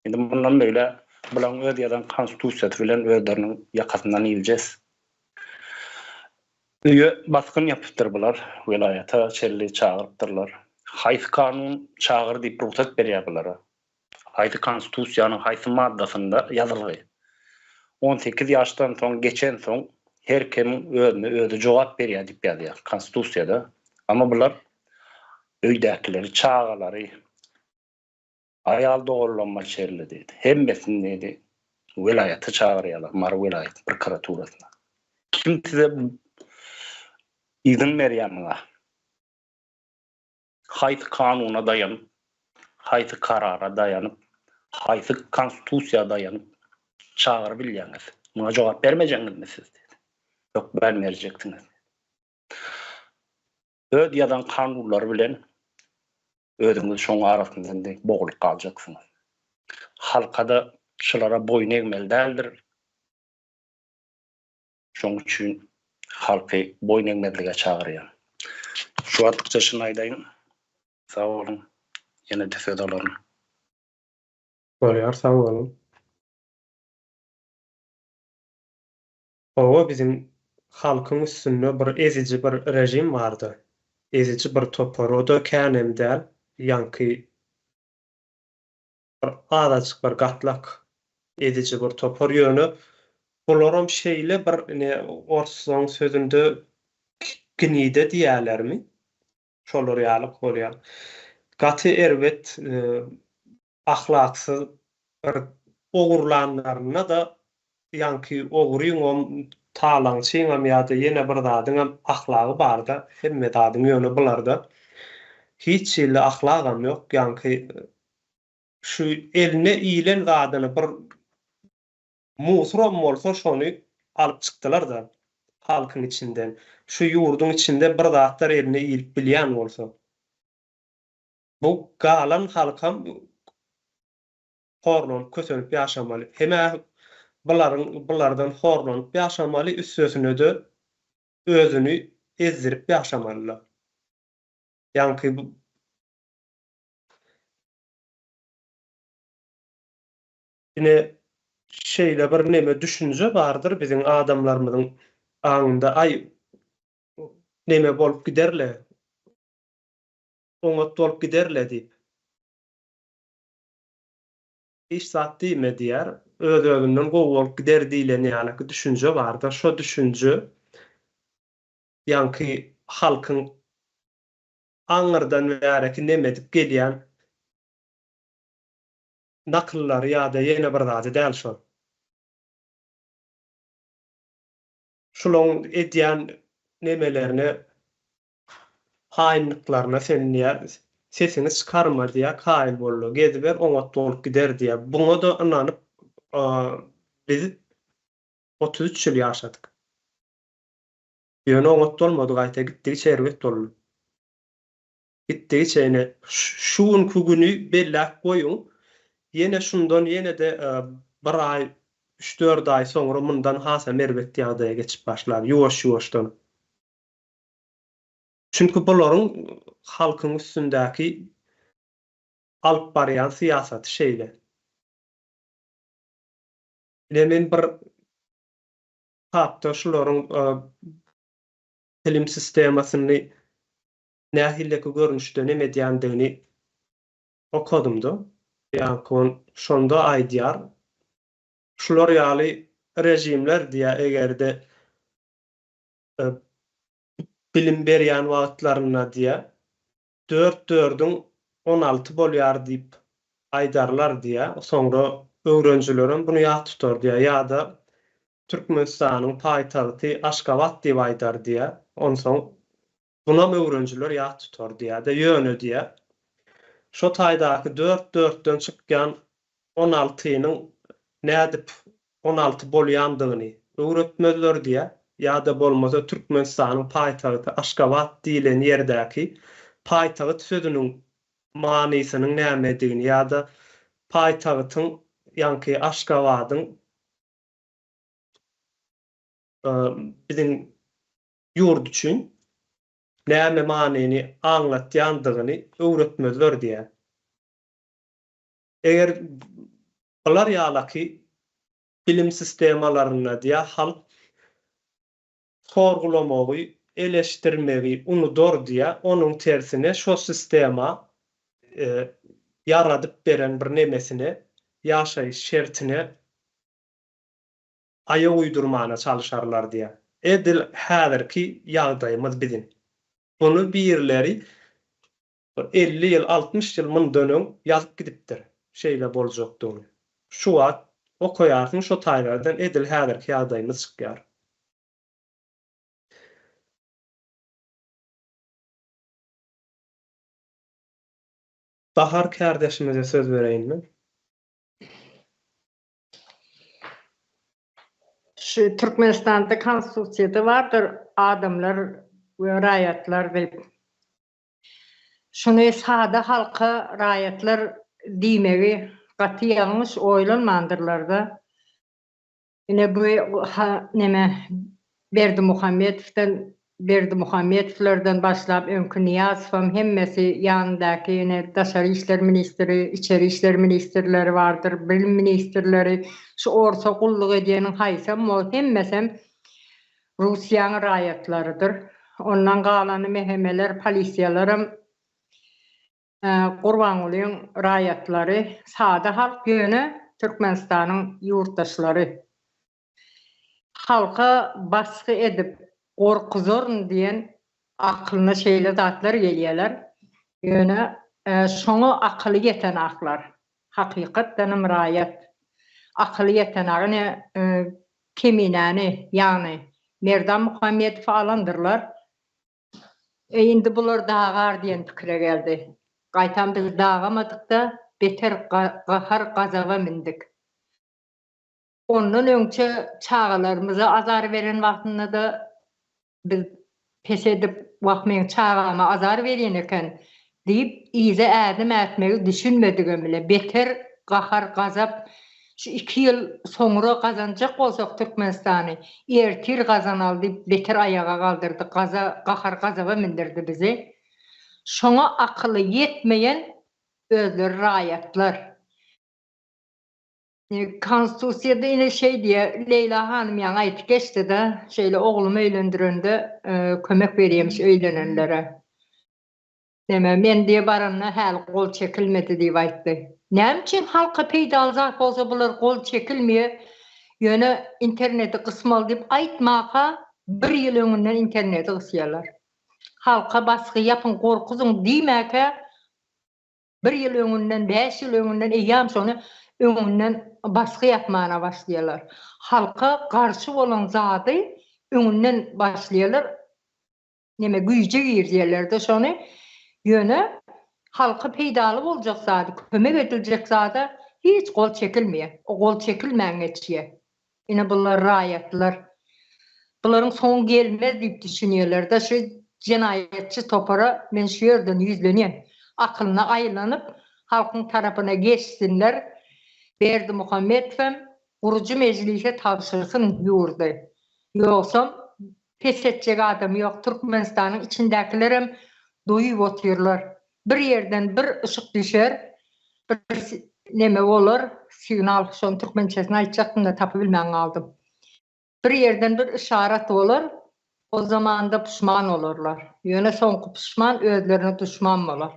Indi mundan beýle bulaň öz ýazan konstitusiýasy bilen özleriniň ýakasyndan iljes. Öýe basgyn ýapypdyr bular, welaýata çenli çagyrypdyrlar. Haýsy kanun çagyr diýip rugsat berýär bulara? Haýsy konstitusiýanyň haýsy maddasynda ýazylgy? 18 ýaşdan soň geçensoň her kimiň özüne özi jogap berýär diýip ýazýar konstitusiýada. Amma bular öýdäkileri, çagalary Aýal doganlamma çenli diýdi. Hemmesini diýdi, welaýata çagyrýarlar, Mary welaýat prokuraturasyna. Kim size izin berýär muňa? Haýsy kanuna daýanyp, haýsy karara daýanyp, haýsy konstitusiýa daýanyp çagyryp bilýäňiz? Muňa jogap bermejeňizmi siz diýdi. Hökmän berjeksiňiz. Öz ýazan kanunlary bilen özüňiz şoň arasynda indi bogulup galjaksyňyz. Halkada şulara boýun egmeli däldir. Şoň üçin halky boýun egmezlige çagyrýan. Şu wagtlykça şuny aýdaýyn. Sag boluň. Ýene-de söz alaryn. Bolýar sag boluň. Hawa biziň halkyň üstünde bir eziji bir režim bardy. Eziji bir topar o-da känem däl ýaňky bir azajyk bir gatlak eziji bir topar ýöne bularam şeýle bir ine orslaň sözünde gnide diýýälermi şolar ýalyk bolýar. Gaty erbet ahlaksyz bir ogurlanlarynda-da ýaňky ogryňam, talaňçyňam ýa-da ýene bir zadyňam ahlagy bar-da, hemme zadyň ýöne bularda hiç hili ahlagam ýok, ýaňky şu eline ilen zadyny bir musuram bolsa şony alyp çykdylar-da halkyň içinden. Şu ýurduň içinde bir zatlar eline ilip bilýän bolsa. Bu galan halkam horlanyp kösenip ýaşamaly. Hemä bularyň bulardan horlanyp ýaşamaly üstesine-de özüni ezdirip ýaşamalylar. Ýaňky bu Ine şeýle bir neme düşünje bardyr biziň adamlarymyzyň aňynda aý neme bolup giderle oňat bolup gider-le diýip. Hiç zat diýme diýýär. Öz-özünden gowy bolup gider diýlen ýalyky düşünje bar-da, şo düşünje ýaňky halkyň aňyrdan bäreki neme edip gelýän nakyllary ýa-da ýene bir zady däl şol. Şulaň edýän nemelerine haýynlyklaryna sen diýýär. Sesiňi çykarma diýýär, kaýyl boldy. Geziber, oňat bolup gider diýýär. Buňa-da ynanyp, biz 33 ýyl ýaşadyk. Ýöne oňat bolmady, gaýta gitdigiçe erbet boldy. Gitdigiçe ine, şu günki güni belläp goýuň, ýene şundan ýene-de bir aý, üç-dört aý soňra mundan hasam erbet ýagdaýa geçip başlar, ýuwaş-ýuwaşdan. Çünki bularyň halkyň üstündäki alyp barýan syýasaty şeýle. Ine men bir kitapda şularyň bilim sistemasyny nähileki görnüşde neme edýändigini okadymda. Ýaňky şonda aýdýar, şular ýaly režimler diýýär, eger-de bilim berýän wagtlarynda diýýär, dört dördüň 16 bolýar diýip aýdarlar diýýär. Soňra öwrenjilerem buny ýat tutar diýýär. Ýa-da Türkmenistanyň paýtagty Aşgabat diýip aýdar diýýär. Onsoň bunam öwrenjiler ýat tutar diýýär-de, ýöne diýýär, şo taýdaky dört dörtden çykýan on altynyň nädip 16 bolýandygyny öwretmezler diýýär, ýa-da bolmasa Türkmenistanyň paýtagty Aşgabat diýlen ýerdäki paýtagt sözüniň manysynyň nämedigini ýa-da paýtagtyň ýaňky Aşgabadyň biziň ýurt üçin näme manyny aňlatýandygyny öwretmezler diýýär. Eger bular ýalaky bilim sistemalarynda diýýär, halk sorgulamagy, eleşdirmegi unudar diýýär, onuň tersine şo sistema ýaradyp beren bir nemesine, ýaşaýyş şertine aýak uýdurmana çalyşarlar diýýär. Edil häzirki ýagdaýymyz biziň. Buny birleri bir 50 ýyl, 60 ýyl mundan öň ýazyp gidipdir, şeýle boljakdygyny. Şu wagt okaýarsyň şo taýlardan edil häzirki ýagdaýymyz çykýar. Bahar kärdeşimize söz bereýinmi? Şu Türkmenistanda konstitusiýada bardyr adamlar we raýatlar diýip. Şuny sada halka raýatlar diýmegi gaty ýalňyş oýlanmandyrlarda. Ine bu neme Berdimuhamedowdan Berdimuhamedowlardan başlap öňki Nyýazowam hemmesi ýanyndaky ine daşary işler ministri, içeri işler ministrleri bardyr, bilim ministrleri, şu orsa gulluk edýäniň haýsam bolsa hemmesem Russiýaň raýatlarydyr. Ondan galany mehemeler, polisiýalaram Gurbangulyň raýatlary, sada halk ýöne Türkmenistanyň ýurtdaşlary. Halka basgy edip gorkuzaryn diýen akylyna şeýle zatlar gelýärler. Ýöne şoňa akyly ýeten aklar. Hakykatdanam raýat. Akyly ýeten ak. Ine Keminäni, ýagny Merdan Muhammedowy alandyrlar. Eý indi bular dagar diýen pikire geldi. Gaýtam biz dagamadykda beter gahar gazaba mindik. Ondan öňçe çagalarymyza azar beren wagtynda-da biz pes edip, Wah, meň çagama azar berýän eken diýip, yza ädim ätmegi düşünmedigem bile, beter gahar-gazap, şu iki ýyl soňra gazanjak bolsak Türkmenistany, ertir gazanaly diýip, beter aýaga galdyrdy, gaza, gahar-gazaba mindirdi bizi. Şoňa akyly ýetmeýän özleri raýatlar. Konstitusiýada ine şeý diýýär, Leýla hanym ýaňy aýdyp geçdi-de, şeýle oglumy öýlendirende kömek berýärmiş öýlenenlere. Neme, men diýe baranda häli gol çekilmedi diýip aýtdy. Näme üçin halka peýdaly zat bolsa bular gol çekilmeýär, ýöne interneti gysmaly diýip aýtmaka bir ýyl öňünden interneti gysýarlar. Halka basgy ýapyň gorkuzyň diýmäkä Bir ýyl öňünden, bäş ýyl öňünden eýýäm şony öňünden basgy ýapmana başlaýarlar. Halka garşy bolan zady öňünden başlaýarlar, neme güýje girizýärler-de şony. Ýöne Halka peýdaly boljak zady, kömek ediljek zada hiç gol çekilmeýär. O gol çekilmän geçýär. Ine bular raýatlar. Bularyň soňy gelmez diýip düşünýärler-de şu jenaýatçy topara men şu ýerden ýüzlenýän. Akylyna aýlanyp halkyň tarapyna geçsinler. Berdimuhamedowem gurujy mejlise tabşyrsyn ýurdy. Ýogsam pes etjek adam ýok. Türkmenistanyň içindäkilerem doýup otyrlar. Bir ýerden bir yşyk düşer, bir neme bolar, signal, şonuň türkmençesini aýtjakdym-da tapybilmän galdym. Bir ýerden bir yşarat bolar, o zamanda puşman bolarlar. Ýöne soňky puşman özlerine duşman bolar.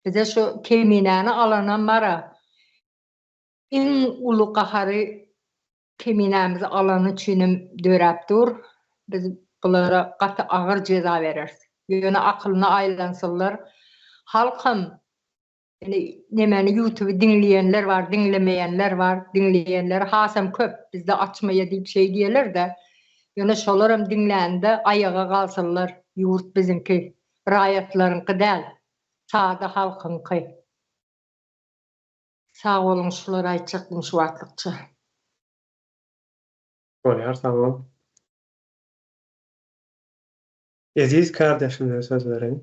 Bize şu Keminäni alanam bar-a, iň uly gahary Keminämizi alany üçinem döräp dur. Biz bulara gaty agyr jeza bereris. Ýöne akylyna aýlansynlar. Halkam indi nemeni ýutuby diňleýänler bar, diňlemeýänler bar. Diňleýänleri hasam köp. Bizde açmaýa diýip şeý diýerler-de. Ýöne şolaram diňlände aýaga galsynlar. Ýurt biziňki. Raýatlaryňky däl. Sada halkyňky. Sag boluň şulary aýtjakdym şu wagtlykça. Bolýar sag bol. Eziz kardeşimize söz bereýin.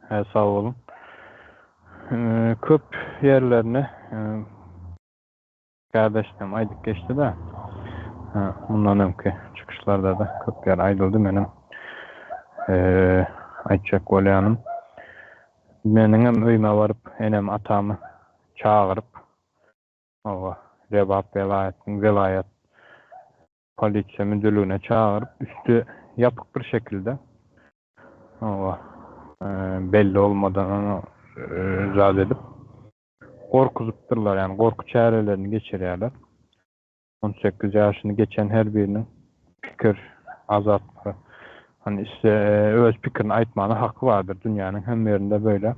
Hä sag boluň. Köp ýerlerini Kärdeşlerim aýdyp geçdi-de. Mundan öňki çykyşlarda-da köp ýer aýdyldy menem aýtjak bolýanym. Meniňem öýüme baryp enem atamy çagyryp hawa Lebap welaýatynyň welaýat polisiýa müdirligine çagyryp üsti ýapyk bir şekilde hawa belli bolmadan ony zat edip Gorkuzypdyrlar, ýagny gorky çärelerini geçirýärler. 18 ýaşyny geçen her biriniň pikir azatlygy, hani isle öz pikirini aýtmana haky bardyr dünýäniň hemme ýerinde beýle.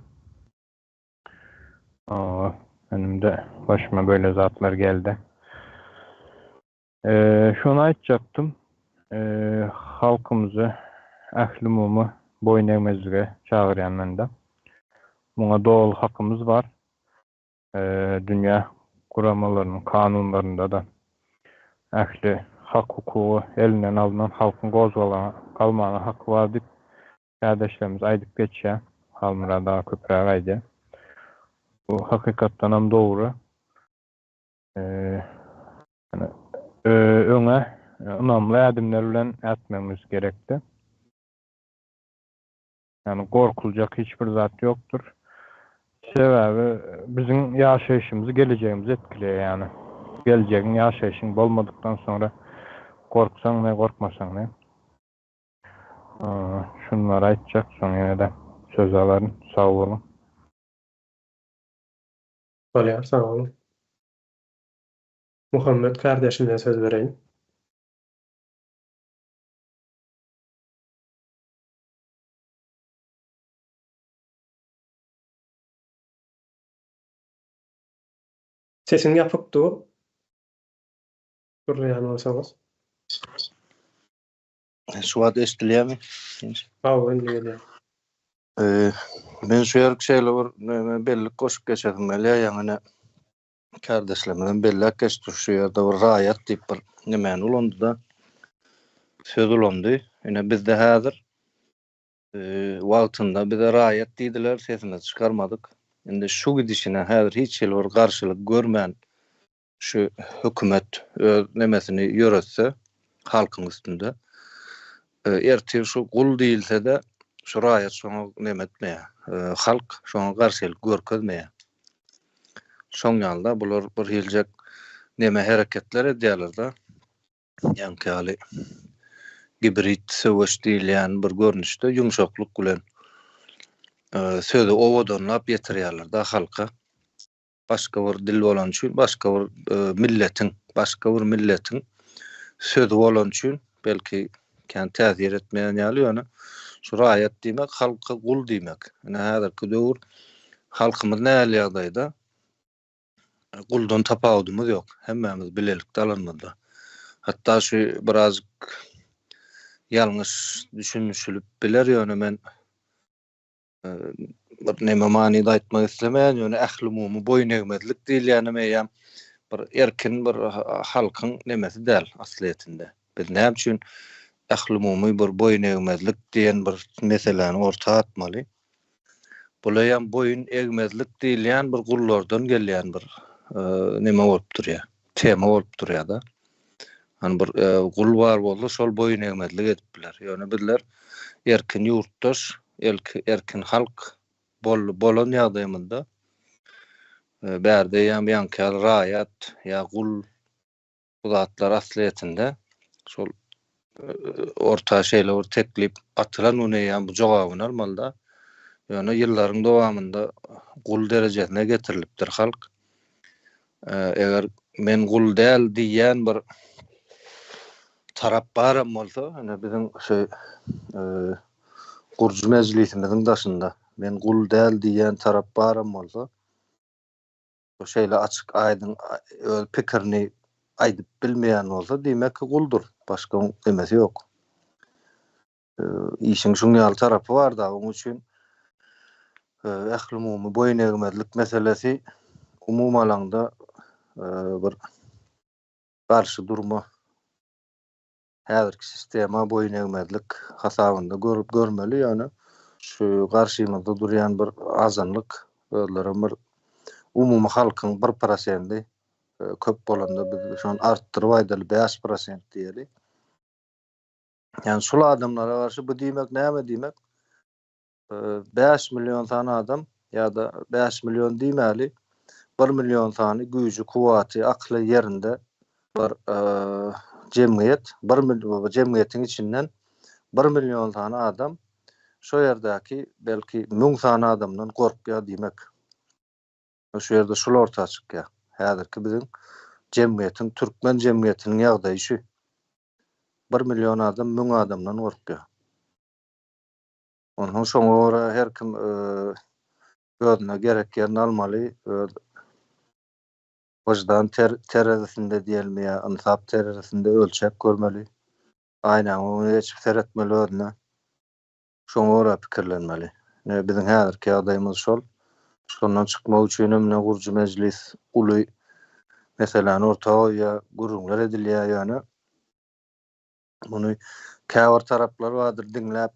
Meniň-de başyma beýle zatlar geldi. Şony aýtjakdym, halkymyzy ählumumy boýun egmezlige çagyrýan mende. Muňa doly hakymyz bar. Dünýä guramalarynyň kanunlarynda-da ähli hak-hukugy elinden alnan halkyň gozgalaňa galmaga haky bar diýip kärdeşlerimiz aýdyp geçýär. Halmyrat aga köpräk aýdýar. Bu hakykatdanam dogry. Öňe ynamly ädimler bilen ätmegimiz gerekdi. Ýagny gorkuljak hiç bir zat ýokdur. Sebäbi biziň ýaşaýşymyzy gelejegimizi etkileýär ýagny. Geljegiň ýaşaýşyň bolmadykdan soňra gorksaň ne gorkmasaň ne. Şunlary aýtjak soň ýene-de söz alaryn. Sag boluň. Bolýar sag boluň. Muhammet kardeşime söz bereýin. Sesiň ýapyk dur. Gürleýän bolsaňyz. Şu wagt eşidilýärmi? Hawa, indi gelýär. Men şu ýerki şeýle bir näme bellik goşup geçesim gelýär, ýaňy ine kärdeşlerimizem belläp geçdi, şu ýerde bir raýat diýip bir nemäni ulandy-da, söz ulandy. Ine bizde häzir wagtynda bize raýat diýdiler, sesimizi çykarmadyk. Indi şu gidişine häzir hiç hili bir garşylyk görmän şu hökümet öz nemesini ýöretse halkyň üstünde ertir şu gul diýilsede şu raýat şoňa neme etmeýär halk şoňa garşylyk görkezmeýär şoň ýalyda bular bir hiljek neme hereketler edýärlerde ýaňky ýaly gibrid söweş diýilýän bir görnüşde ýumşaklyk bilen sözi owadanlap ýetirýärlerde halka başga bir dil bolany üçin, başga bir milletiň, başga bir milletiň sözi bolany üçin belki kän täsir etmeýän ýaly, ýöne şu raýat diýmek halka gul diýmek. Ine häzirki döwür halkymyz nähili ýagdaýda? Guldan tapawudymyz ýok. Hemmämiz bilelikde alanymyzda. Hatda şu birazjyk ýalňyş düşünişilip biler, ýöne men. Bir neme manyda aýtmak islemeýän, ýöne ählumumy boýun egmezlik diýilýänem eýýäm bir erkin bir halkyň nemesi däl aslyýetinde. Biz näme üçin ählumumy bir boýun egmezlik diýen bir meseläni orta atmaly? Bul eýýäm boýun egmezlik diýilýän bir gullardan gelýän bir neme bolup durýar, tema bolup durýar-da. Hany bir gul bar bolsa şol boýun egmezlik edip biler. Ýöne bizler erkin ýurtdaş, erkin halk bolan ýagdaýymyzda bärde eýýäm ýaňky ýaly raýat ýa gul bu zatlar aslyýetinde şol orta şeýle bir teklip atylan gün eýýäm bu jogabyny almalyda. Ýöne ýyllaryň dowamynda gul derejesine getirilipdir halk. Eger men gul däl diýýän bir tarap baram bolsa, ine biziň şu gurujy mejlisimiziň daşynda men gul däl diýýän tarap baram bolsa, şeýle açyk aýdyň öz pikirini aýdyp bilmeýän bolsa, diýmek ki guldur. Başga nemesi ýok. Işiň şuň ýaly tarapy bar-da, onuň üçin ählumumy boýun egmezlik meselesi umumy alaňda bir garşy durma, häzirki sistema boýun egmezlik hasabynda görüp görmeli, ýöne şu garşymyzda durýan bir azanlyk, özlerem bir umumy halkyň bir prosendi, köp bolanda biz şony artdyryp aýdaly 5% diýeli. Ýani şul adamlara garşy bu diýmek näme diýmek? 5 million sany adam ýa-da 5 million diýmäli, 1 million sany güýji, kuwwaty, akly ýerinde bir jemgyýet, bir jemgyýetiň içinden 1 million sany adam şo ýerdäki belki 1000 sany adamdan gorkýar diýmek. Şu ýerde şul orta çykýar. Häzirki biziň jemgyýetiň, türkmen jemgyýetiniň ýagdaýy şu. Bir million adam müň adamdan gorkýar. Onsoň şoňa görä her kim özüne gerek ýerini almaly, öz wyždan terezisinde diýelimi ýa ynsap terezisinde ölçäp görmeli. Aýnaň öňüne geçip seretmeli özüne. Şoňa görä pikirlenmeli. Ine, biziň häzirki ýagdaýymyz şol. Şondan çykmak üçin hem ine gurujy mejlis uly meseläni orta goýýar, gürrüňler edilýär, ýöne muny käbir taraplar bardyr diňläp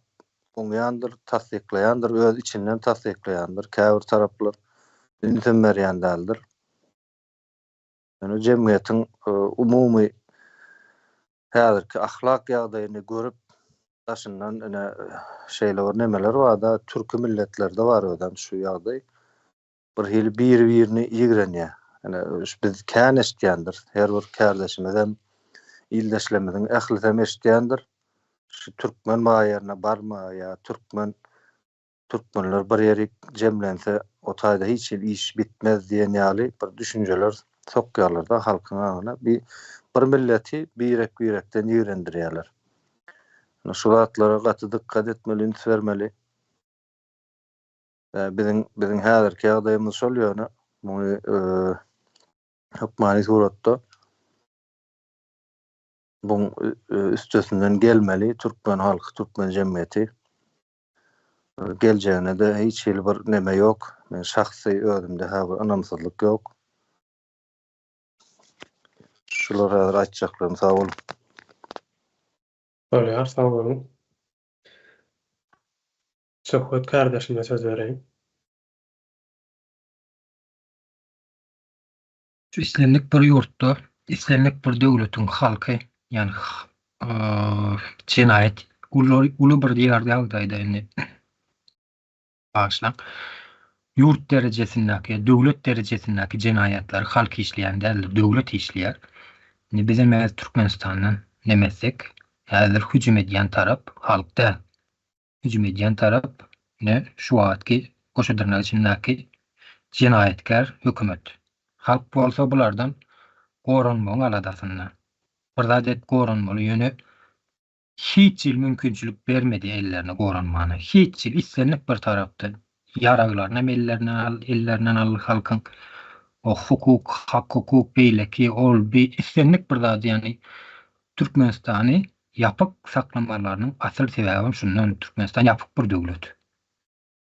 oňýandyr, tassyklaýandyr, öz içinden tassyklaýandyr, käbir taraplar ünsem berýän däldir. Ýöne jemgyýetiň umumy häzirki ahlak ýagdaýyny görüp, daşyndan ine şeýle bir nemeler bar-da, türki milletlerde bar özem şu ýagdaý. Bir hili biri-birini ýigrenýär. Ine biz kän eşidýändiris. Her bir kärdeşimizem, ildeşlerimiziň ählisem eşidýändir. Şu türkmen baýerine barma ýa türkmen Türkmenler bir ýerik jemlense o taýda hiç hili iş bitmez diýen ýaly bir düşünjeler sokýarlarda halkyň aňyna bi bir milleti birek birekden ýigrendirýärler. Ine şu zatlara gaty dykgat etmeli üns bermeli. Biziň biziň häzirki ýagdaýymyz şol ýöne muny hökmany suratda buň üstesinden gelmeli türkmen halky türkmen jemgyýeti. Geljegine-de hiç hili bir neme ýok. Men şahsy özümde hä bir ynamsyzlyk ýok. Şular häzir aýtjaklarym. Sag boluň. Bolýar, sag boluň. Söhbet kardeşime söz bereýin. Şu islendik bir ýurtda, islendik bir döwletiň halky, ýagny jenaýat uly uly bir ýagdaýda indi bagyşlaň. Ýurt derejesindäki, döwlet derejesindäki jenaýatlary halk işleýän däldir, döwlet işleýär. Indi bizem häzir Türkmenistandan neme etsek, häzir hüjüm edýän tarap halk däl. Hüjüm edýän tarap ine şu wagtky goşa dyrnak içindäki jenaýatkär hökümet. Halk bolsa bulardan goranmagyň aladasynda. Bir zat edip goranmaly ýöne hiç hili mümkinçilik bermedi ellerine goranmana. Hiç hili islendik bir tarapdan ýaraglarynam ellerinden al ellerinden aldy halkyň. O hukuk, hak hukuk beýleki ol bi islendik bir zady ýagny Türkmenistany ýapyk saklamalarynyň asyl sebäbem şundan, Türkmenistan ýapyk bir döwlet.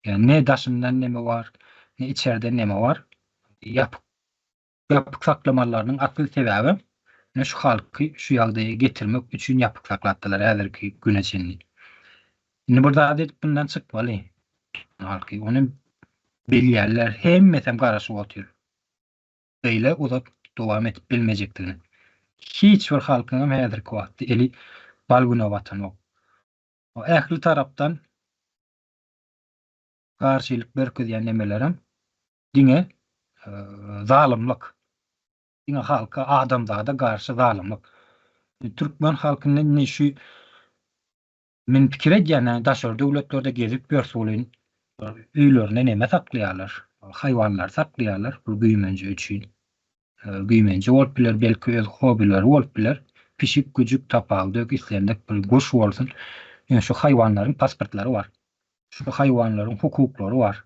Ýa ne daşyndan neme bar, ne içerden neme bar. Ýapyk ýapyk saklamalarynyň asyl sebäbem ine şu halky şu ýagdaýa getirmek üçin ýapyk saklapdylar häzirki güne çenli. Indi bir zat edip bundan çykmaly halky. Ony bilýärler, hemmesem garaşyp otyr. Beýle uzak dowam edip bilmejekdigini. Hiç bir halkyňam häzirki wagtda eli bal güne batanok. Ähli tarapdan garşylyk berkezýän nemelerem diňe zalymlyk. Diňe halka, adamzada garşy zalymlyk. Türkmen halkyny indi şu men pikir edýän, ýa daşary döwletlerde gezip ýörse welin öýlerinde neme saklaýarlar? Haýwanlary saklaýarlar bu güýmenje üçin. Güýmenje bolup biler, belki öz hobbileri bolup biler. Pişik, güjük, tapaldök, islendik bir guş bolsun. Ýöne şu haýwanlaryň pasportlary bar. Şu haýwanlaryň hukuklary bar.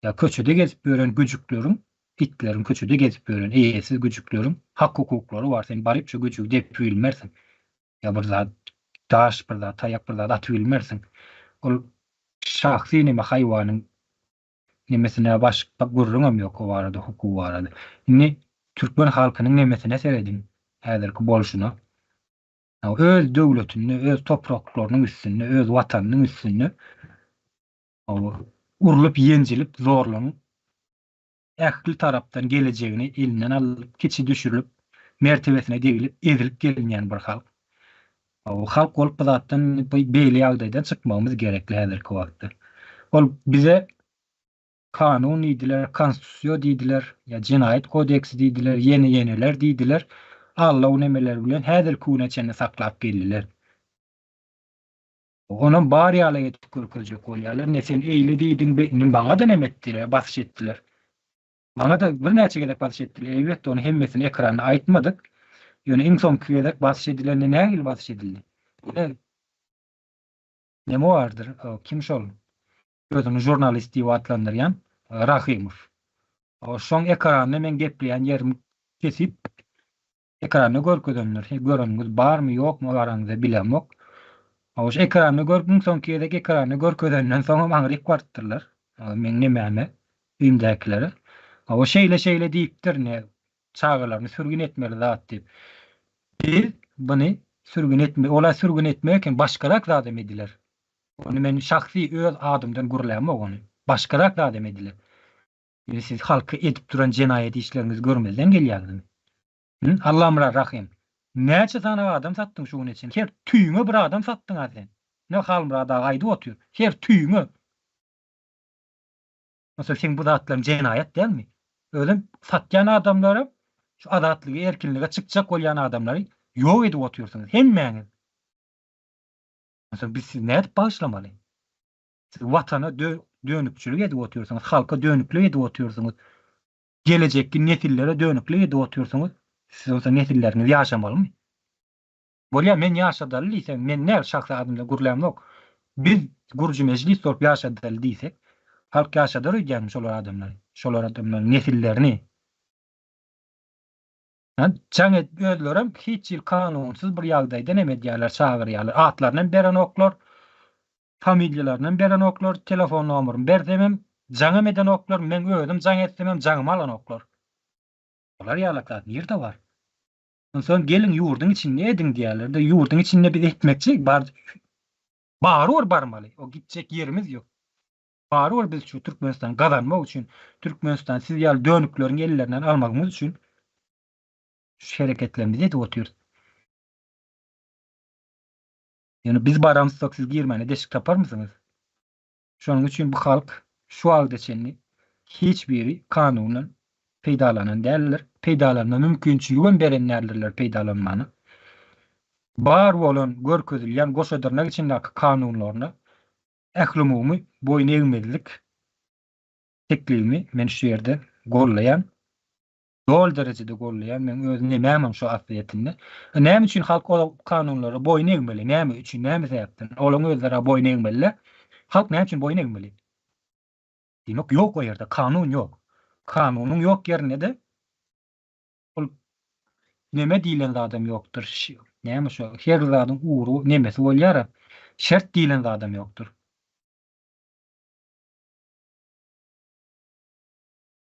Ýa köçede gezip ýören güjükleriň, itleriň köçede gezip ýören eýesiz güjükleriň hak-hukuklary bar. Sen baryp şu güjügi depip bilmersiň. Ýa bir zat, daş bir zat, taýak bir zat atyp bilmersiň. Ol şahsy neme haýwanyň nemesine başga gürrüňem ýok o barada, hukugy barada. Indi türkmen halkynyň nemesine serediň, häzirki bolşuna. Öz döwletinde, öz topraklarynyň üstünde, öz watanynyň üstünde urlup, ýenjilip, zorlanyp, ähli tarapdan gelejegini elinden alnyp, kiçi düşürilip, mertebesine degilip, ezilip gelinýän bir halk. Halk bolup bu zatdan, beýle ýagdaýdan çykmagymyz gerekli häzirki wagtda. Ol bize kanun diýdiler, konstitusiýa diýdiler, ýa jenaýat kodeksi diýdiler, ýene-ýeneler diýdiler, allaw nemeler bilen häzirki güne çenli saklap geldiler. Onam bar ýaly edip görkezjek bolýarlar. Ne sen eýle diýdiň, indi maňa-da neme etdiler, basyş etdiler. Maňa-da birnäçe gezek basyş etdiler. Elbetde, ony hemmesini ekranda aýtmadyk. Ýöne iň soňky gezek basyş edilende nähili basyş edildi? Ine, neme bardyr, kim şol? Özüni žurnalist diýip atlandyrýan Rahymow. Şoň ekranyny meň gepleýän ýerimi kesip, Ekranda görkezenler, he göreniňiz barmy ýokmy araňyzda bilemok. Hawa şu ekranda gör iň soňky gezek ekranda görkezenden soňam aňryk barypdyrlar. Meň nemäme öýümdäkilere. Hawa şeýle şeýle diýipdir ne çagalaryny sürgün etmeli zat diýip. Biz buny sürgün etme ola sürgün etmek eken başgarak zadam ediler. Ony men şahsy öz adymdan gürlämok ony. Başgarak zadam ediler. Indi siz halka edip duran jenaýat işleriňizi görmezden gelýäňizmi? Hü? Allamyrat Rahym, näçe sany adam satdyň şu güne çenli? Her tüýüňe bir adam satdyň-a sen. Ine Halmyrat aga aýdyp otyr. Her tüýüňe. Onsoň seň bu zatlaryň jenaýat dälmi? Özem satýan adamlaram şu azatlyga, erkinlige çykjak bolýan adamlary ýok edip otyrsyňyz hemmäňiz. Onsoň biz sizi nädip bagyşlamaly? Siz Watana dönükçilik edip otyrsyňyz, halka dönüklik edip otyrsyňyz, gelejekki nesillere dönüklik edip otyrsyňyz, siz bolsa nesilleriňiz ýaşamalymy? Bolýa men ýaşadaly diýseň, men däl şahsy adymdan gürlämok. Biz gurujy mejlis bolup ýaşadaly diýsek, halk ýaşadar öýdýäňmi şolar adamlary, şolar adamlaryň nesillerini? Jaň edip özlerem hiç hili kanunsyz bir ýagdaýda neme edýärler, çagyrýarlar. Atlaryny hem berenoklar. Familiýalaryny berenoklar, telefon nomerymy bersemem jaňam edenoklar, meň özüm jaň etsemem jaňymy alanoklar. Bular ýalak zat nirde bar? Onsoň geliň ýurduň içinde ediň diýýärler-de, ýurduň içinde biz etmekçi, bar barybir barmaly, o gitjek ýerimiz ýok. Barybir biz şu Türkmenistany gazanmak üçin, Türkmenistany siz ýaly dönükleriň ellerinden almagymyz üçin şu hereketlerimizi edip otyrys. Ýöne biz baramyzsak siz girmäne deşik taparmysyňyz? Şonuň üçin bu halk şu wagta çenli hiç biri kanundan peýdalanan däldir. Peýdalanma mümkinçiligem beren däldirler peýdalanmana. Bar bolan görkezilýän goşa dyrnak içindäki kanunlaryna ählumumy boýun egmezlik teklibimi men şu ýerde gollaýan. Doly derejede gollaýan meň öz nemämem şu aslyýetinde. Näme üçin halk ol kanunlara boýun egmeli? Näme üçin? Näme sebäpden? Olaň özleri boýun egmeliler. Halk näme üçin boýun egmeli? Diýmek ýok o ýerde kanun ýok. Kanunyň ýok ýerinde-de ol neme diýlen zadam ýokdur. Näme şo her zadyň ugry nemesi bolýar-a. Şert diýlen zadam ýokdur.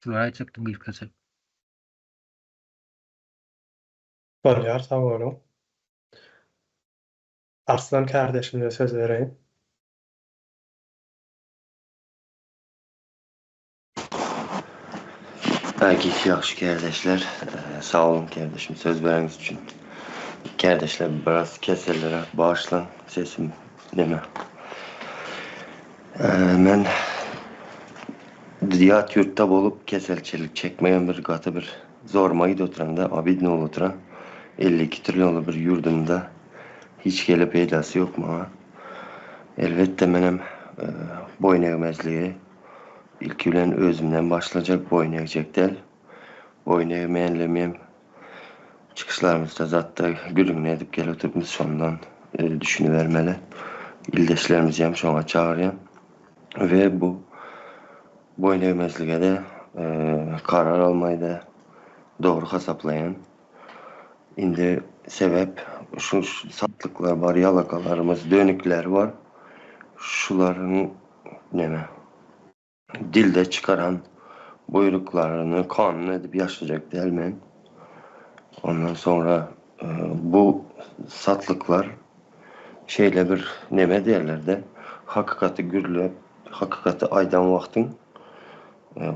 Şulary aýtjakdym gysgaça. Bolýar sag boluň. Arslan kärdeşimize söz bereýin. Giç ýagşy kärdeşler. Sag boluň kärdeşim söz bereniňiz üçin. Kärdeşler biraz kesellere bagyşlaň sesim neme. Men ýat ýurtda bolup keselçilik çekmegem bir gaty bir zoruma gidip oturan-da obidno bolup oturan. 52 trillionly bir ýurdumda hiç hili peýdasy ýok maňa. Elbetde menem boýun egmezligi Ilki bilen özümden başlajak, boýun egjek däl. Boýun egmeýänligimi hem çykyşlarymyzda zatda gürrüňini edip gelip oturypmyz, şondan düşünibermeli. Ildeşlerimizi hem şoňa çagyrýan. We bu boýun egmezlige-de karar almaýy-da dogry hasaplaýan. Indi sebäp şu satlyklar bar, ýalakalarymyz, dönükler bar. Şularyň neme dilde çykaran buýruklaryny kanun edip ýaşajak däl men. Ondan soňra bu satlyklar şeýle bir neme diýerlerde hakykaty gürläp hakykaty aýdan wagtyň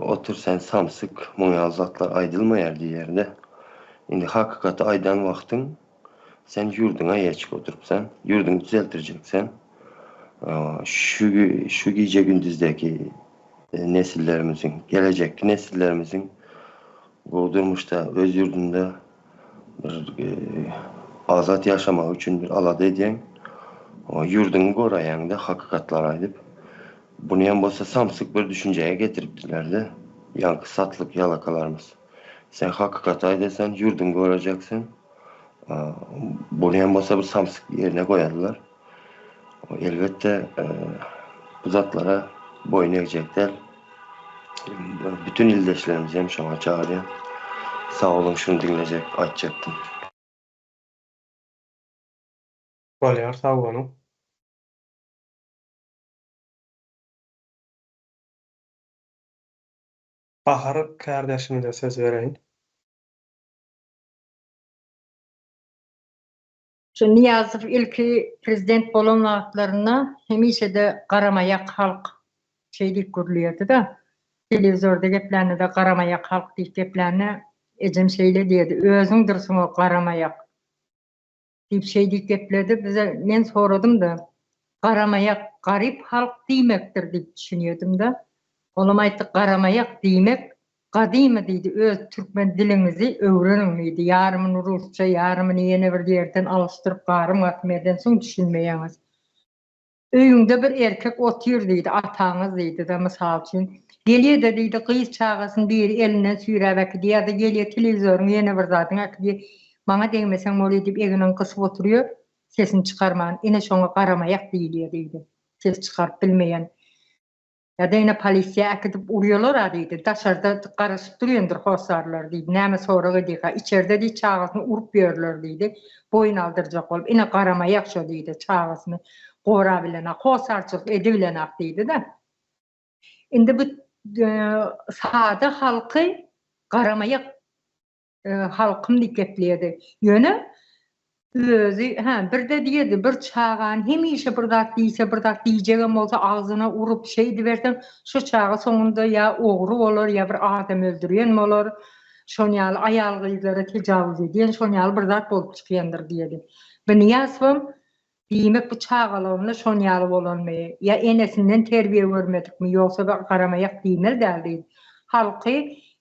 otur sen samsyk muň ýaly zatlar aýdylmaýar diýerde. Indi hakykaty aýdan wagtyň Sen ýurduňa eýe çykyp oturypsan, ýurduňy düzeltirjek sen. Şu şu gije-gündüzdäki nesillerimiziň, gelejekki nesillerimiziň bu durmuşda öz ýurdunda bir azat ýaşamagy üçin bir alada edýäň. Ýurduňy goraýaň-da hakykatlary aýdyp. Buny hem bolsa samsyk bir düşünjäge getiripdiler-de, ýaňky satlyk ýalakalarymyz. Sen hakykaty aýdasan, ýurduňy gorajak sen. Buny hem bolsa bir samsyk ýerine goýarlar. Elbetde bu zatlara boýun egjek däl. Bütün ildeşlerimizi hem şoňa çagyrýan. Sag boluň şuny diňlejek aýtjakdym. Bolýar sag boluň. Bahar kärdeşimize söz bereýin. Şu Nyýazow ilki prezident bolan wagtlarynda hemişe-de garamaýak halk şeý diýip gürleýärdi-de. Telewizorda geplände-de garamaýak halk diýip geplände ejem şeýle diýerdi, Özüňdirsiň o garamaýak. Diýip şeý diýip gepledi. Bize men soradym-da, garamaýak garyp halk diýmekdir diýip düşünýärdim-de. Olam aýtdy, garamaýak diýmek gadymy diýdi, öz türkmen diliňizi öwreniň diýdi. Ýarymyny rusça, ýarymyny ýene bir ýerden alyşdyryp garym-gatym edensoň düşünmeýäňiz. Öýüňde bir erkek otyr diýdi, ataňyz diýdi-de, mysal üçin. Gelýä-de diýdi, gyz çagasyny biri elinden süýräp äkidýär ýa-da gelýä telewizoryň ýene bir zadyň äkidýär. Maňa degmeseň bolýa diýip egnini gysyp oturýar, sesini çykarman. Ine şoňa garamaýak diýilýär diýdi. Ses çykaryp bilmeýän. Ýa-da ine polisiýa äkidip urýalar-a diýdi. Daşarda garaşyp durýandyr hossarlar diýdi. Näme sorag edýärkä? Içerde diýdi çagasyny urup ýörler diýdi. Boýun aldyrjak bolup. Ine garamaýak şo diýdi. Çagasyny gorabilenak, hossarçylyk edibilenak diýdi-de. Indi bu sada halky garamaýak halkym diýip gepleýärdi. Ýöne özi, hä, birde diýerdi, bir çagany hemişe bir zat diýse, bir zat diýjegem bolsa agzyna urup şeýdiberseň, şo çaga soňunda ýa ogry bolar, ýa bir adam öldürýän bolar, şon ýaly aýal-gyzlara tejawuz edýän, şon ýaly bir zat bolup çykýandyr diýerdi. Bu Nyýazowam Diýmek bu çagalygynda şon ýaly bolanmy, ýa enesinden terbiýe görmedikmi, ýogsa bir garamaýak diýmeli däl diýdi. Halky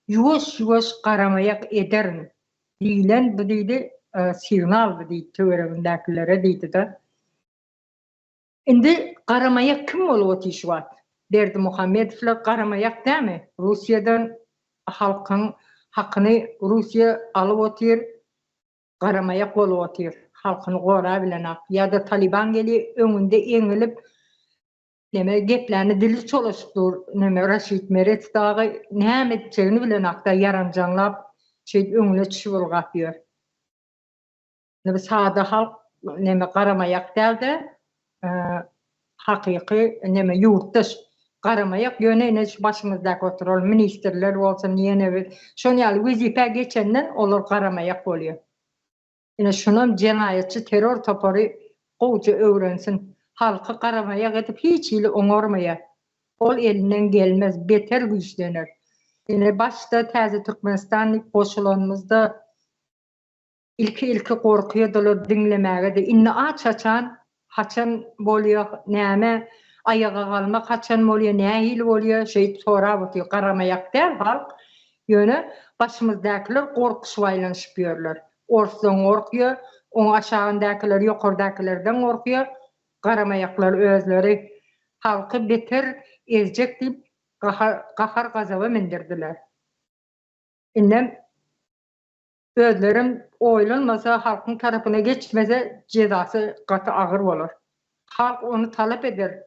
ýuwaş-ýuwaş garamaýak ederin diýlen bu diýdi signal bu diýdi töweregindäkilere diýdi-de. Indi garamaýak kim bolup otyr şu wagt? Berdimuhamedowlar garamaýak dämi? Russiýadan halkyň hakyny Russiýa alyp otyr. Garamaýak bolup otyr. Halkyny gorabilenak. Ýa-da Taliban gelýär öňünde eňilip neme gepläni dili çolaşyp dur neme Raşid Meredow dagy näme etjegini bilenakda ýaranjaňlap şeýdip öňüne çişip ylgap ýör. Indi bu sada halk neme garamaýak dälde hakyky neme ýurtdaş. Garamaýak ýöne ine şu başymyzdaky oturan ministrler bolsun ýene bir şon ýaly wezipä geçenden olar garamaýak bolýar. Ine şunam jenaýatçy terror topary gowja öwrensin. Halky garamaýak edip hiç hili oňarmaýar. Ol elinden gelmez beter güýçlener. Ine başda täze Türkmenistan diýip goşulanymyzda Ilki ilki gorkuýadylar diňlemägede indi aç haçan haçan bolýa näme aýaga galmak haçan bolýa nähili bolýa şeýdip sorap otyr garamaýak däl halk ýöne başymyzdakylar gorkuşyp aýlanyşyp ýörler orsdan gorkýa oň aşagyndakylar ýokardakylardan gorkýa garamaýaklar özleri halky beter ezjek diýip gahar gazaba mindirdiler indem Özlerem oýlanmasa halkyň tarapyna geçmese jezasy gaty agyr bolar. Halk ony talap eder.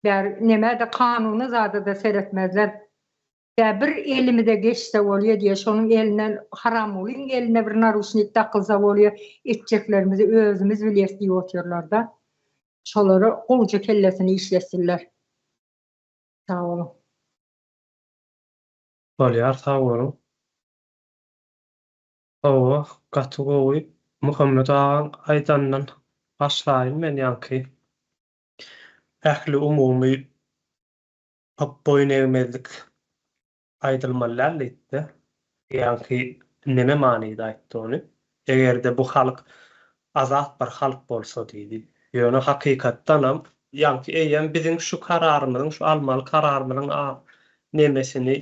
Bäri nemede kanuny zadada seretmezler. Bä bir elimize geçse bolýa diýe şonuň elinden Haramgulyň eline bir naruşnik dakylsa bolýa etjeklerimizi özümiz bilýäs diýip otyrlarda. Şolara gowja kellesini işletsinler. Sag boluň. Bolýar sag boluň. Hawa, gaty gowy. Muhammet agaň aýdanyndan başlaýyn men ýaňky. Ähli umumy boýun egmezlik aýdylmaly däl diýipdi. Ýaňky neme manyda aýtdy ony? Eger-de bu halk azat bir halk bolsa diýdi. Ýöne hakykatdanam ýaňky eýýäm biziň şu kararymyzyň, şu almaly kararymyzyň nemesini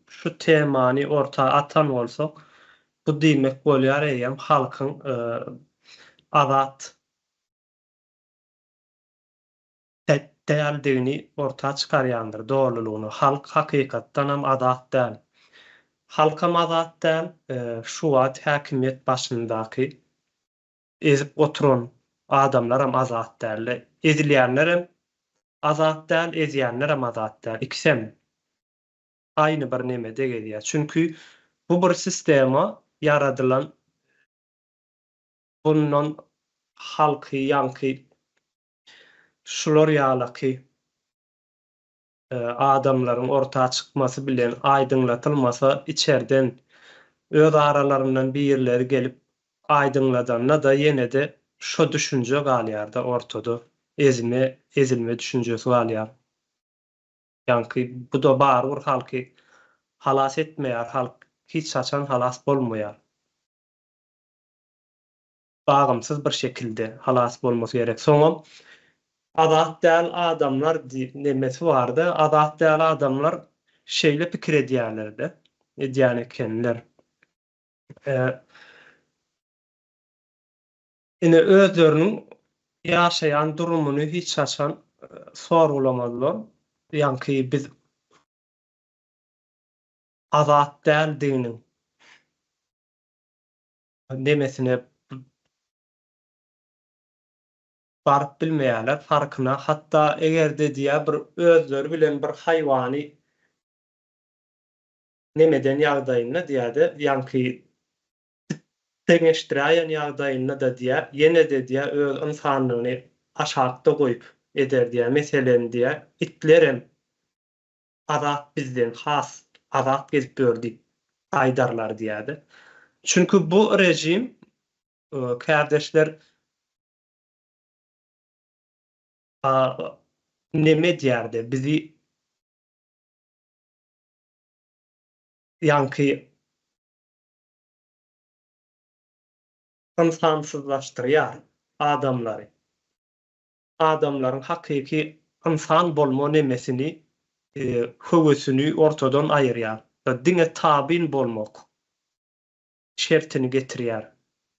şu temany orta atan bolsak, bu diýmek bolýar eýýäm halkyň azat däldigini orta çykarýandyr dolulygyna. Halk hakykatdanam azat däl. Halkam azat däl, şu wagt häkimiýet başyndaky ezip oturan adamlaram azat däldi. Ezilýänlerem azat däl, ezýänlerem azat däl. Ikisem aýny bir nemede gezýär. Çünki bu bir sistema ýaradylan bundan halky ýaňky şular ýalaky adamlaryň orta çykmasy bilen aýdyňlatylmasa içerden öz aralaryndan birleri gelip aýdyňladanda-da ýene-de şo düşünje galýar-da ortada ezme ezilme düşünjesi galýar. Ýaňky bu-da barybir halky halas etmeýär halk hiç haçan halas bolmaýar. Bagymsyz bir şekilde halas bolmasy gerek. Soňam azat däl adamlar nemesi barda, azat däl adamlar şeýle pikir edýärlerde, edýän ekenler. Ine özleriniň ýaşaýan durumyny hiç haçan sorgulamazlar. Ýaňky biz azat däldiginiň nemesine baryp bilmeýärler, farkyna. Hatda eger-de diýýär bir özleri bilen bir haýwany nemeden ýagdaýynda diýýär-de, ýaňky deňeşdiräýen ýagdaýynda-da diýýär, ýene-de diýýär öz ynsanlygyny aşakda goýup eder diýýär. Meselem diýýär, itlerem azat bizden has azat gezip ýör diýip aýdarlar diýýärdi. Çünki bu režim kärdeşler neme edýärdi bizi ýaňky ynsansyzlaşdyrýar adamlary. Adamlaryň hakyky ynsan bolma nemesini, höwesini ortadan aýyrýar. Diňe tabyn bolmak şertini getirýär.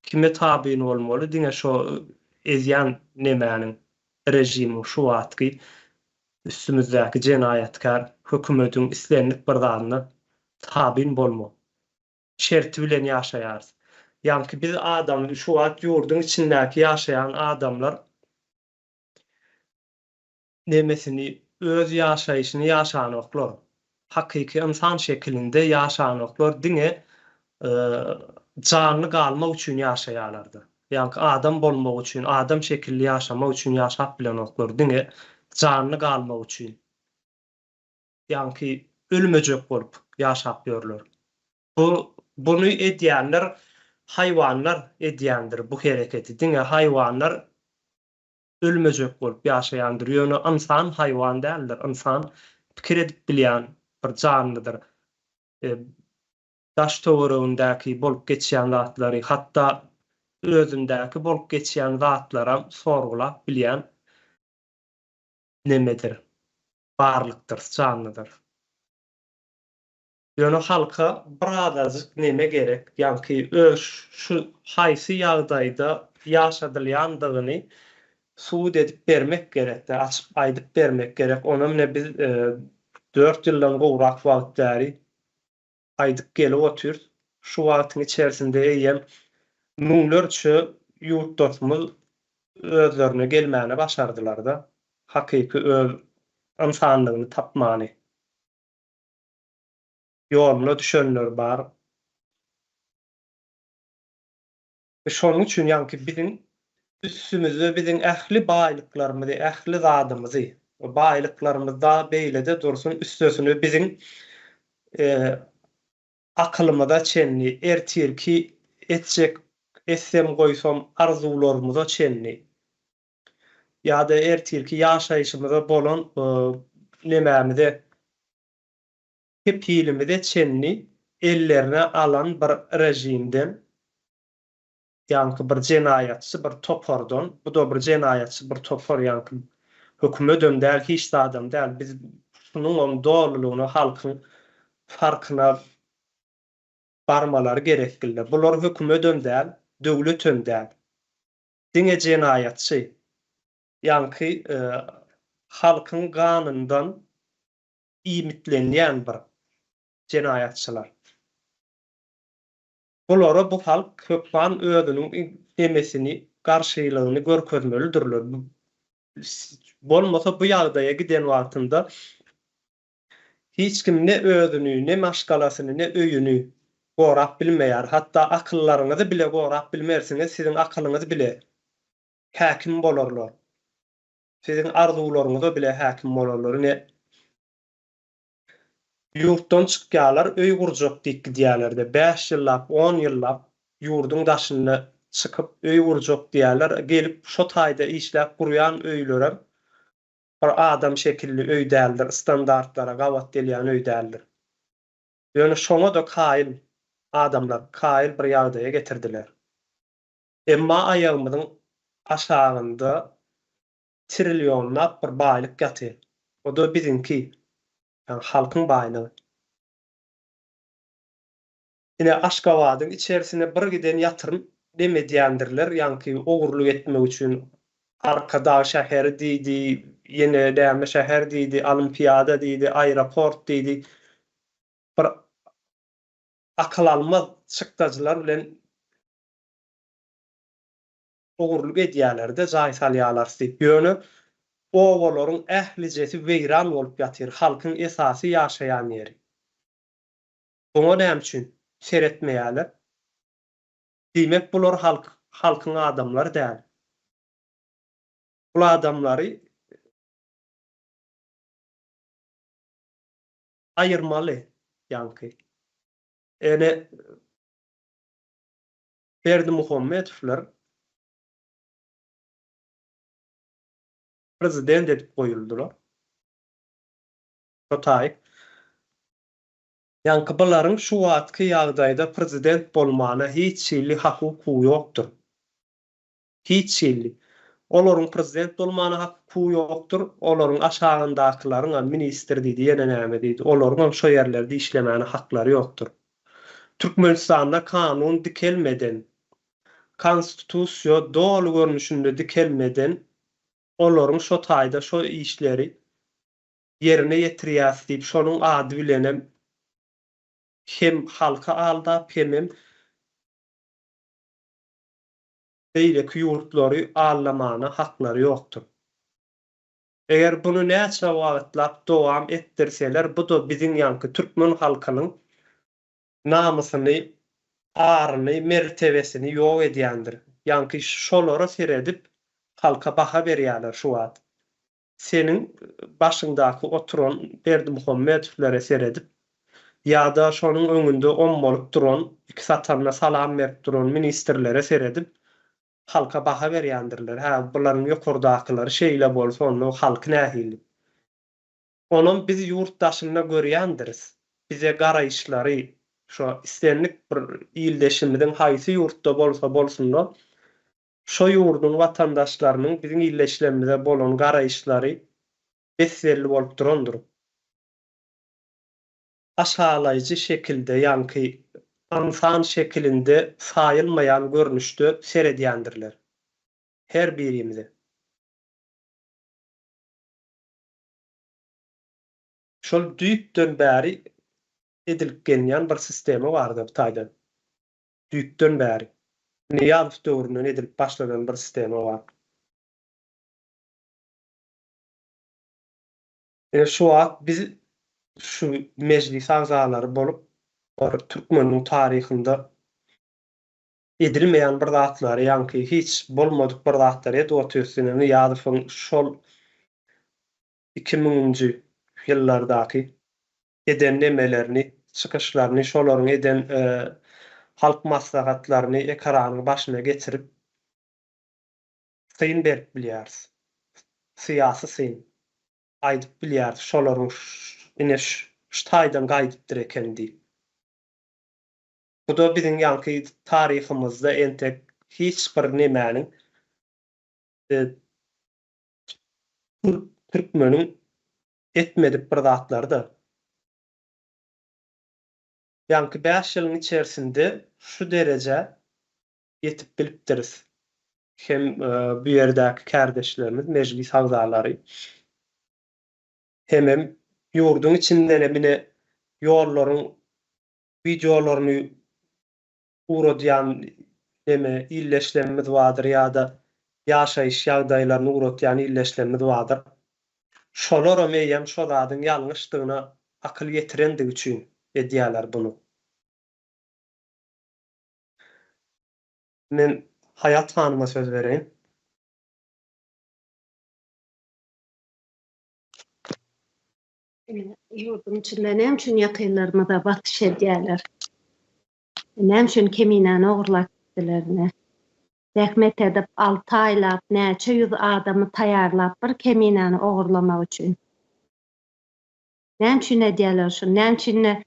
Kime tabyn bolmaly? Diňe şo ezýän nemäniň, režimiň şu wagtky üstümizdäki jenaýatkär hökümediň islendik bir zadyna tabyn bolmak şerti bilen ýaşaýarys. Ýaňky biz adam şu wagt ýurduň içindäki ýaşaýan adamlar nemesini öz ýaşaýşyny ýaşanoklar. Hakyky ynsan şekilinde ýaşanoklar diňe janly galmak üçin ýaşaýarlarda. Ýaňky adam bolmak üçin, adam şekilli ýaşamak üçin ýaşap bilenoklar diňe janly galmak üçin. Ýaňky ölmejek bolup ýaşap ýörler. Bu buny edýänler haýwanlar edýändir bu hereketi. Diňe haýwanlar ölmejek bolup ýaşaýandyr. Ýöne ynsan haýwan däldir. Ynsan pikir edip bilýän bir janlydyr. Daş töweregindäki bolup geçýän zatlary, hatda özündäki bolup geçýän zatlaram sorgulap bilýän nemedir, barlykdyr, janlydyr. Ýöne halka birazajyk neme gerek, ýaňky öz şu haýsy ýagdaýda ýaşadylýandygyny subut edip bermek gerekde, açyp aýdyp bermek gerek. Onam ine biz dört ýyldan gowrak wagt bäri aýdyp gelip otyrys. Şu wagtyň içerisinde eýýäm müňlerçe ýurtdaşymyz özlerine gelmäne başardylar-da, hakyky öz ynsanlygyny tapmany. Ýoluna düşenler bar. Şonuň üçin ýaňky biziň üstümizde biziň ähli baýlyklarymyzy, ähli zadymyzy, baýlyklarymyz dagy beýlede dursun, üstesine biziň akylymyza çenli, ertirki etjek etsem-goýsam arzuwlarymyza çenli ýa-da ertirki ýaşaýşymyza bolan nemämize, kepilimize çenli ellerine alan bir režimden, ýaňky bir jenaýatçy bir topardan, bu-da bir jenaýatçy bir topar, ýaňky hökümedem däl, hiç zadam däl, biz şunuňam dolulygyna halkyň farkyna barmalary gerekgilde. Bular hökümedem däl, döwletem däl. Diňe jenaýatçy, ýaňky halkyň ganyndan iýmitlenýän bir jenaýatçylar. Bulara bu halk hökman özüniň nemesini, garşylygyny görkezmelidirler. Bolmasa bu ýagdaýa giden wagtynda hiç kim ne özüni, ne maşgalasyny, ne öýüni gorap bilmeýär. Hatda akyllaryňyzy bile gorap bilmersiňiz, siziň akylyňyz bile häkim bolarlar. Siziň arzuwlaryňyza bile häkim bolarlar. Ine, ýurtdan çykýarlar, öý gurjak diýip gidýärler-de, bäş ýyllap, on ýyllap ýurduň daşynda çykyp, öý gurjak diýýärler. Gelip, şo taýda işläp gurýan öýlerem bir adam şekilli öý däldir, standartlara gabat gelýän öý däldir. Ýöne şoňa-da kaýyl adamlar, kaýyl bir ýagdaýa getirdiler. Emma aýagymyzyň aşagynda trillionlap bir baýlyk ýatyr. O-da biziňki, ýagny halkyň baýlygy. Ine, Aşgabadyň içerisine bir giden ýatyrym nem edýändirler, ýaňky ogurlyk etmek üçin Arkadag şäheri diýdi, ýene näme şäher diýdi, Olimpiada diýdi, aeroport diýdi. Bir akyl almaz çykdajylar bilen ogurlyk edýäler-de, jaý salýalarys diýip. Ýöne obalaryň ählijesi weýran bolup ýatyr, halkyň esasy ýaşaýan ýeri. Oňa näme üçin seretmeýäler? Diýmek bular halk, halkyň adamlary däl. Bul adamlary aýyrmaly ýaňky. Ene Berdimuhamedowlar prezident edip goýuldylar. Şo taýyk. Ýaňky bularyň şu wagtky ýagdaýda prezident bolmana hiç hili hak-hukugy ýokdur. Hiç hili. Olaryň prezident bolmana hak-hukugy ýokdur. Olaryň aşagyndakylaryňam ministr diýdi, ýene näme diýdi, olaryňam şo ýerlerde işlemäne haklary ýokdur. Türkmenistanda kanun dikelmeden, konstitusiýa doly görnüşinde dikelmeden olaryň şo taýda şo işleri ýerine ýetirýäs diýip şonuň ady bilenem hem halky aldap hemem beýleki ýurtlary aldamana haklary ýokdur. Eger buny näçe wagtlap dowam etdirseler bu-da biziň ýaňky türkmen halkynyň namysyny, aryny, mertebesini ýok edýändir. Ýaňky şolara seredip halka baha berýärler şu wagt. Seniň başyňdaky oturan Berdimuhamedowlere seredip, ýa-da şonuň öňünde ommalyp duran, iki satanyna salam berip duran ministrlere seredip, halka baha berýändirler. Hä, bularyň ýokardakylary şeýle bolsa, onda halky nähili? Onam biz ýurt daşynda görýändiris. Bize garaýyşlary, şo islendik bir ildeşimiziň haýsy ýurtda bolsa bolsun-da, şo ýurduň watandaşlarynyň biziň ildeşlerimize bolan garaýyşlary bes-belli bolup durandyr. Aşaglaýjy şekilde, ýaňky ynsan şekilinde saýylmaýan görnüşde seredýändirler. Her birimize. Şol düýpden bäri edilip gelinýän bir sistema bardy bu taýdan. Düýpden bäri. Nyýazow döwründen edilip başlanan bir sistema bar. Ine şu wagt biz şu mejlis agzalary bolup bir türkmeniň taryhynda edilmeýän bir zatlary ýaňky hiç bolmadyk bir zatlary edip otyrys. Ine Nyýazowyň şol iki müňünji ýyllardaky eden nemelerini, çykyşlaryny, şolaryň eden halk maslahatlaryny ekranyň başyna getirip syn berip bilýäris. Syýasy syn aýdyp bilýäris, şolaryň ine şu taýdan gaýdypdyr eken diýip. Bu-da biziň ýaňky taryhymyzda entek hiç bir nemäniň Türkmeniň etmedik bir zatlary-da. Ýaňky bäş ýylyň içerisinde şu derejä ýetip bilipdiris. Hem bu ýerdäki kärdeşlerimiz, mejlis agzalary, hemem ýurduň içindenem ine ýollaryň wideolaryny ugradýan neme ildeşlerimiz bardyr ýa-da ýaşaýyş ýagdaýlaryny ugratýan ildeşlerimiz bardyr. Şolaram eýýäm şo zadyň ýalňyşdygyna akyl ýetirendigi üçin edýärler buny. Men Haýat hanyma söz bereýin. Ine, ýurduň içinde näme üçin ýakynlarymyza basyş edýärler? Näme üçin Keminäni ogurlap gitdiler ine? Zähmet edip alty aýlap näçe ýüz adamy taýarlap bir Keminäni ogurlamak üçin. Näme üçin edýärler şuny? Näme üçin ine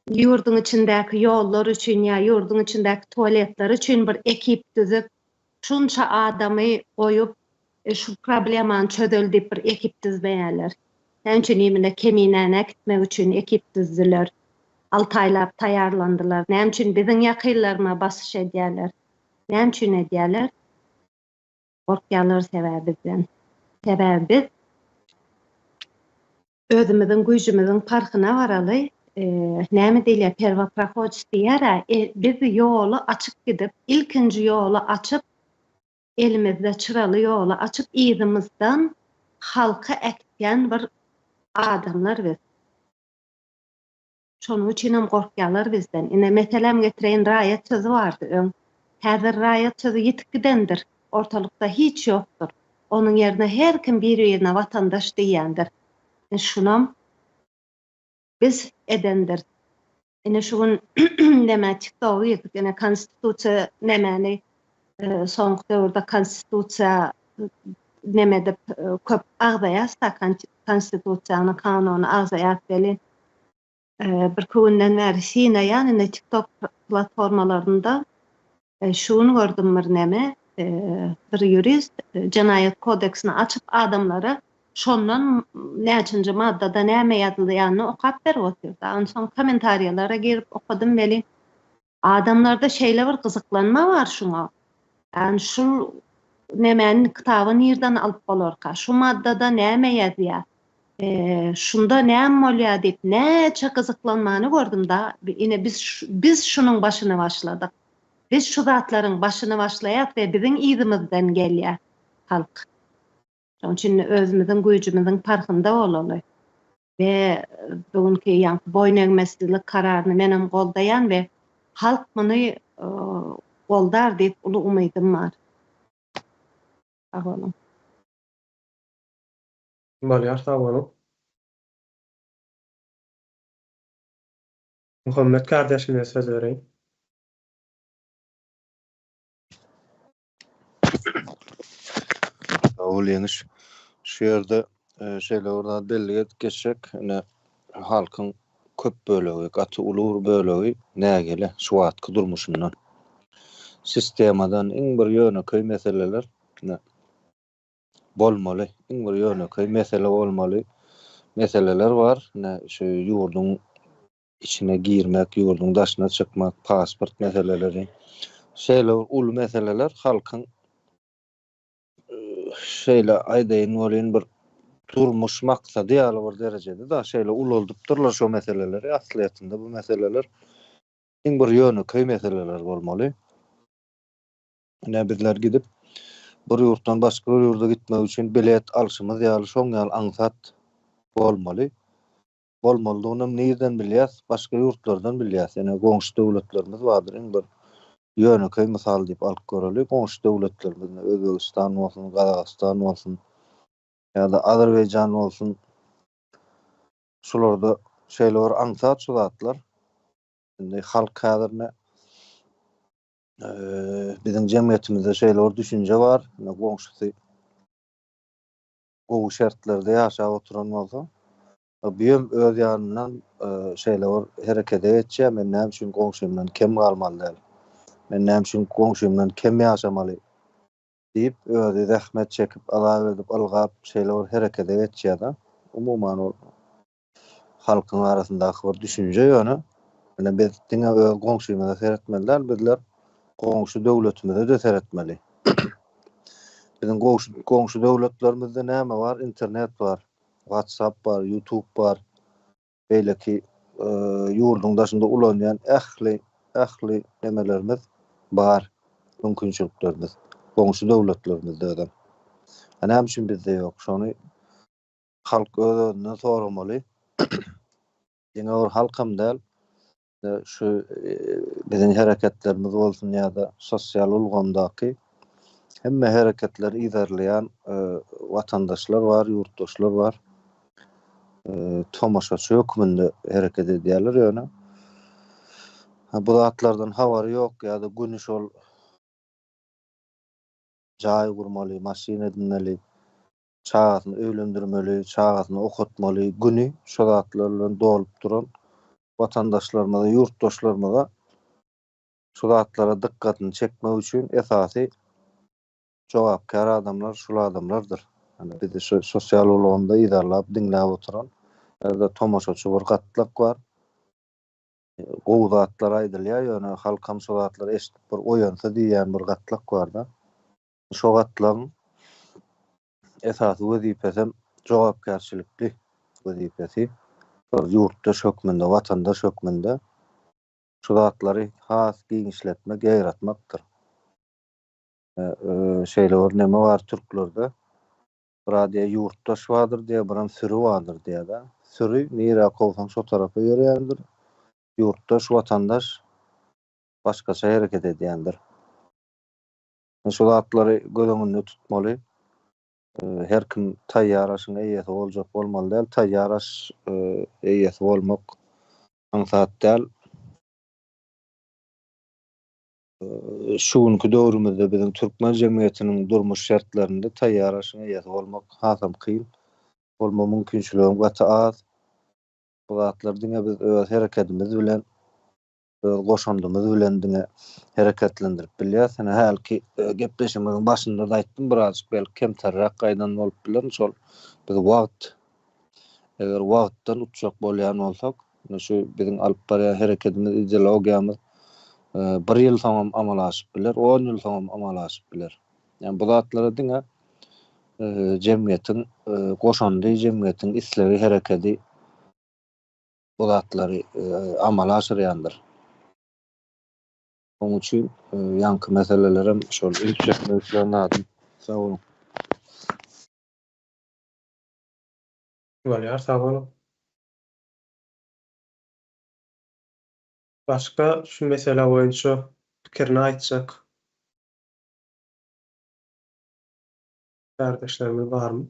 ýurduň içindäki ýollar üçin ýa ýurduň içindäki tualetler üçin bir ekip düzüp şunça adamy goýup şu problemany çözeli diýip bir ekip düzmeýärler? Näme üçin imine Keminäni äkitmek üçin ekip düzdüler? Alty aýlap taýýarlandylar. Näme üçin biziň ýakynlaryma basyş edýärler? Näme üçin edýärler? Gorkýarlar sebäbi bizden. Sebäbi biz özümiziň güýjümiziň parhyna baraly, näme diýilýär, perwoprohodc diýýär-ä, biz ýoly açyp gidip, ilkinji ýoly açyp, elimizde çyraly ýoly açyp yzymyzdan halky äkitýän bir adamlar biz. Şonuň üçinem gorkýarlar bizden. Ine meselem getireýin raýat sözi bardy öň. Häzir raýat sözi ýitip gidendir. Ortalykda hiç ýokdur. Onuň ýerine her kim bir-birine watandaş diýýändir. Ine şunam biz edendiris. Ine şu gün neme TikToga girdik ine konstitusiýa nemäni soňky döwürde konstitusiýa neme edip köp agzaýas-da konstitusiýany kanuny agzaýas welin birki günden bäri synaýan ine TikTok platformalarynda Şu gün gördüm bir neme, bir ýurist jenaýat kodeksini açyp adamlara şondan näçinji maddada näme ýazylýanyny okap berip otyrdy. Onsoň kommentariýalara girip okadym welin adamlarda şeýle bir gyzyklanma bar şuňa. Ýagny şul nemäni kitaby nirden alyp bolarka? Şu maddada näme ýazýar? Şunda näme bolýar diýip näçe gyzyklanmany gördüm da. Ine biz biz şunuň başyny başladyk. Biz şu zatlaryň başyny başlaýas we biziň yzymyzdan gelýär halk. Şonuň üçin özümiziň güýjümiziň parhynda bolaly. We bu günki ýaňky boýun egmezsizlik kararyny menem goldaýan we halk muny goldar diýip uly umydym bar. Sag boluň. Bolýar sag boluň. Muhammet kardeşime söz bereýin. Sag bol Ýeňiş. Şu ýerde şeýle bir zat bellik edip geçjek. Ine halkyň köp bölegi, gaty uly bir bölegi nägile şu wagtky durmuşyndan. Sistemadan iň bir ýönekeý meseleler ine bolmaly, iň bir ýönekeý mesele bolmaly meseleler bar. Ine şu ýurduň içine girmek, ýurduň daşyna çykmak, pasport meseleleri. Şeýle bir uly meseleler halkyň şeýle aýdaýyn welin bir durmuş maksady ýaly bir derejede da şeýle ulaldypdyrlar şo meseleleri. Aslyýetinde bu meseleler iň bir ýönekeý meseleler bolmaly. Ine bizler gidip bir ýurtdan başga bir ýurda gitmek üçin bilet alşymyz ýaly şoň ýaly aňsat bolmaly. Bolmalydygynam nirden bilýäs? Başga ýurtlardan bilýäs. Ine goňşy döwletlerimiz bardyr. Iň bir ýönekeý mysal diýip alyp göreli. Goňşy döwletlerimiz ine Özbegistan bolsun, Gazagystan bolsun ýa-da Azerbaýjan bolsun. Şularda şeýle bir aňsat şu zatlar. Indi halk häzir ine biziň jemgyýetimizde şeýle bir düşünje bar. Ine goňşusy gowy şertlerde ýaşap oturan bolsa, bu hem öz ýanyndan şeýle bir herekede geçýär, men näme üçin goňşymdan kem galmaly däl, men näme üçin goňşymdan kem ýaşamaly diýip, özi zähmet çekip, azap edip, ylgap şeýle bir herekede geçýär-de. Umuman ol halkyň arasyndaky bir düşünje ýöne ine biz diňe öz goňşymyza seretmeli däl, bizler goňşy döwletimize-de seretmeli. Biziň goňşy goňşy döwletlerimizde näme bar? Internet bar, WhatsApp bar, YouTube bar. Beýleki ýurduň daşynda ulanýan ähli ähli nemelerimiz bar, mümkinçiliklerimiz. Goňşy döwletlerimizde özem. A näme üçin bizde ýok? Şony halk öz-özünden soramaly. Diňe bir halkam däl, şu biziň hereketlerimiz bolsun ýa-da sosial ulgamdaky hemme hereketleri yzarlaýan watandaşlar bar, ýurtdaşlar bar. Tomaşaçy hökmünde hereket edýärler ýöne bu zatlardan habary ýok ýa-da güni şol jaý gurmaly, maşyn edinmeli, çagasyny öýlendirmeli, çagasyny okatmaly, güni şo zatlar bilen dolup duran watandaşlarymyza, ýurtdaşlarymyza şu zatlara dykgatyny çekmek üçin esasy jogapkär adamlar şul adamlardyr. Ýani bizi şu sosial ulgamda yzarlap, diňläp oturan ýa-da tomaşaçy bir gatlak bar. Gowy zatlar aýdylýar, ýöne halkam şo zatlary eşidip bir oýansa diýýän bir gatlak bar-da. Şo gatlagyň esasy wezipesem jogapkärçilikli wezipesi. Bir ýurtdaş hökmünde, watandaş hökmünde şu zatlary has giňişletmek, ýaýratmakdyr. Şeýle bir neme bar türklerde, bir-a diýýär ýurtdaş bardyr diýýär, biram süri bardyr diýýär-de. Süri nirä kowsaň şo tarapa ýörýändir. Ýurtdaş, watandaş başgaça hereket edýändir. Şu zatlary göz öňünde tutmaly. Her kim taýýar aşyň eýesi boljak bolmaly däl. Taýýar aş eýesi bolmak aňsat däl. Şu günki döwrümizde biziň türkmen jemgyýetiniň durmuş şertlerinde taýýar aşyň eýesi bolmak hasam kyn. Bolma mümkinçiligem gaty az. Bu zatlar diňe biz öz herekedimiz bilen öz goşandymyz bilen diňe hereketlendirip bilýäris. Ine hälki gepleşigimiziň başynda-da aýtdym, birazjyk belki kemterräk gaýdan bolup bilerin. Şol biz wagt eger wagtdan utjak bolýan bolsak, ine şu biziň alyp barýan herekedimiz, ideologiýamyz bir ýyl soňam amala aşyp biler, on ýyl soňam amala aşyp biler. Ýani bu zatlara diňe jemgyýetiň goşandy, jemgyýetiň islegi, herekedi bu zatlary amala aşyrýandyr. Onuň üçin ýaňky meselelerem şol üns çekmek islän zadym. Sag boluň. Bolýar, sag boluň. Başga şu mesele boýunça pikirini aýtjak kärdeşlerimiz barmy?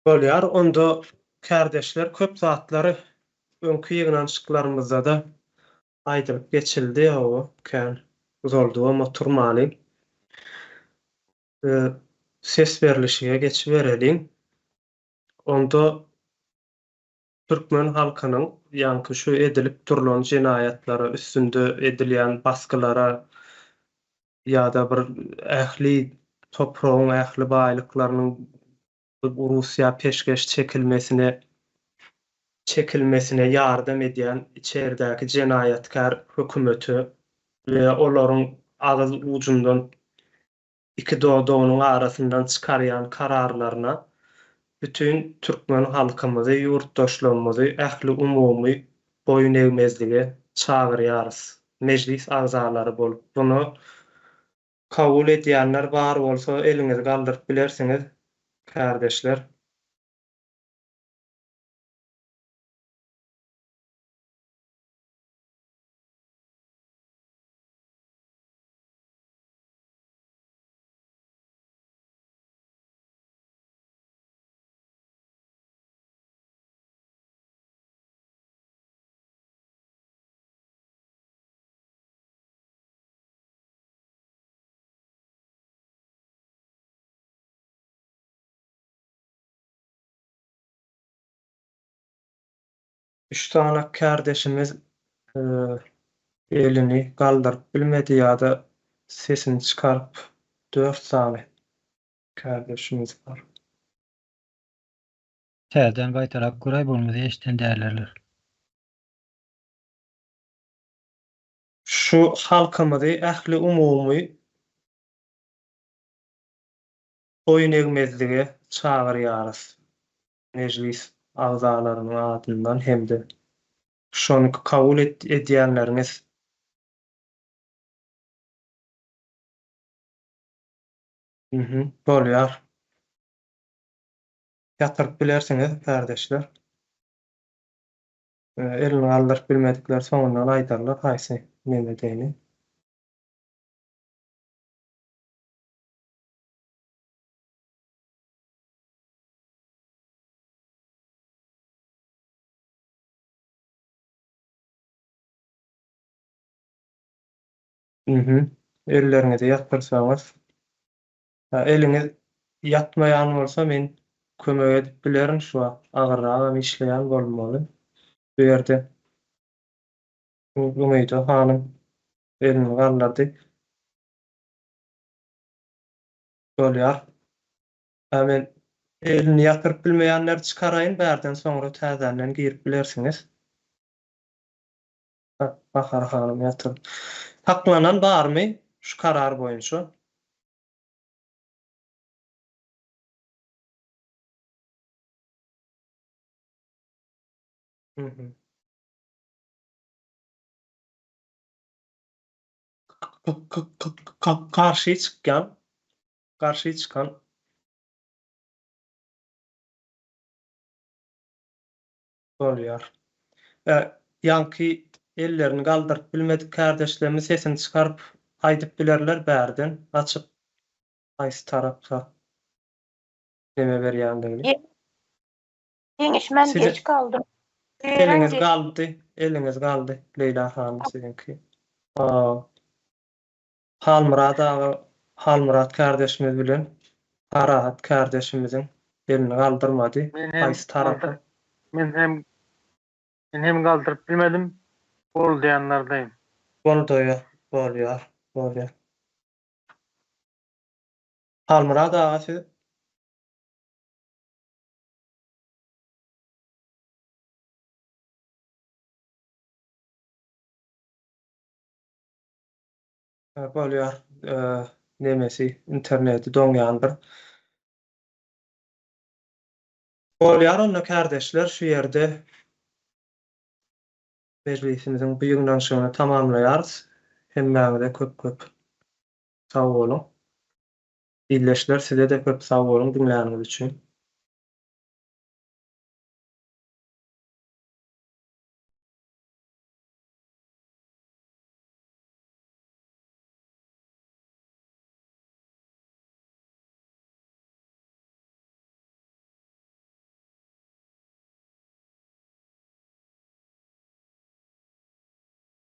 Bolýar, onda kärdeşler köp zatlary öňki ýygnanyşyklarymyzda-da aýdylyp geçildi, hawa, kän uzaldybam oturmalyň. Ses berlişige geçibereliň. Onda türkmen halkynyň ýaňky şu edilip durlan jenaýatlara, üstünde edilýän basgylara ýa-da bir ähli topragyň ähli baýlyklarynyň Russiýa peşgeş çekilmesine çekilmesine ýardam edýän içerdäki jenaýatkär hökümete we olaryň agyz ujundan iki dodagynyň arasyndan çykarýan kararlaryna bütin türkmen halkymyzy, ýurtdaşlarymyzy ähli umumy boýun egmezlige çagyrýarys. Mejlis agzalary bolup buna Kabul edýänler bar bolsa eliňizi galdyryp bilersiňiz kärdeşler. Üç sany kärdeşimiz elini galdyryp bilmedi ýa-da sesini çykaryp dört sany kärdeşimiz bar. Täzeden gaýtalap göräý bolmasa eşden däldirler. Şu halkymyzy ähli umumy boýun egmezlige çagyrýarys. Mejlis agzalarynyň adyndan hem-de şony kabul edýänleriňiz. Bolýar. Ýatyryp bilersiňiz, kärdeşler. Elini galdyryp bilmedikler soňundan aýdarlar haýsy nemedigini. Mhm. Elleriňizi ýatyrsaňyz. Eliňiz ýatmaýan bolsa men kömek edip bilerin şu wagt agyrragam işleýän bolmaly bu ýerde. Umyda hanym elini galdyrdy. Bolýar. Hä men elini ýatyryp bilmeýänleri çykaraýyn bärden soňra täzänden girip bilersiňiz. Bahar hanym ýatyr. Saklanan barmy şu karar boýunça? Garşy çykýan, garşy çykan. Bolýar. Ýaňky ellerini galdyryp bilmedik kärdeşlerimiz sesini çykaryp aýdyp bilerler bärden açyp haýsy tarapda neme berýändigini. Geňeş men geç galdym. Eliňiz galdy, eliňiz galdy Leýla hanym siziňki. Halmyrat aga Halmyrat kärdeşimiz bilen Parahat kärdeşimiziň elini galdyrmady. Haýsy tarapa? Men hem men hem galdyryp bilmedim. Goldaýanlardaýyn. Goldaýar, bolýar, bolýar. Halmyrat aga siz? Bolýar, nemesi interneti doňýandyr. Bolýar onda kärdeşler şu ýerde mejlisimiziň bu ýygnanyşygyny tamamlaýarys. Hemmäňize köp köp sag boluň. Ildeşler size-de köp sag boluň diňläniňiz üçin.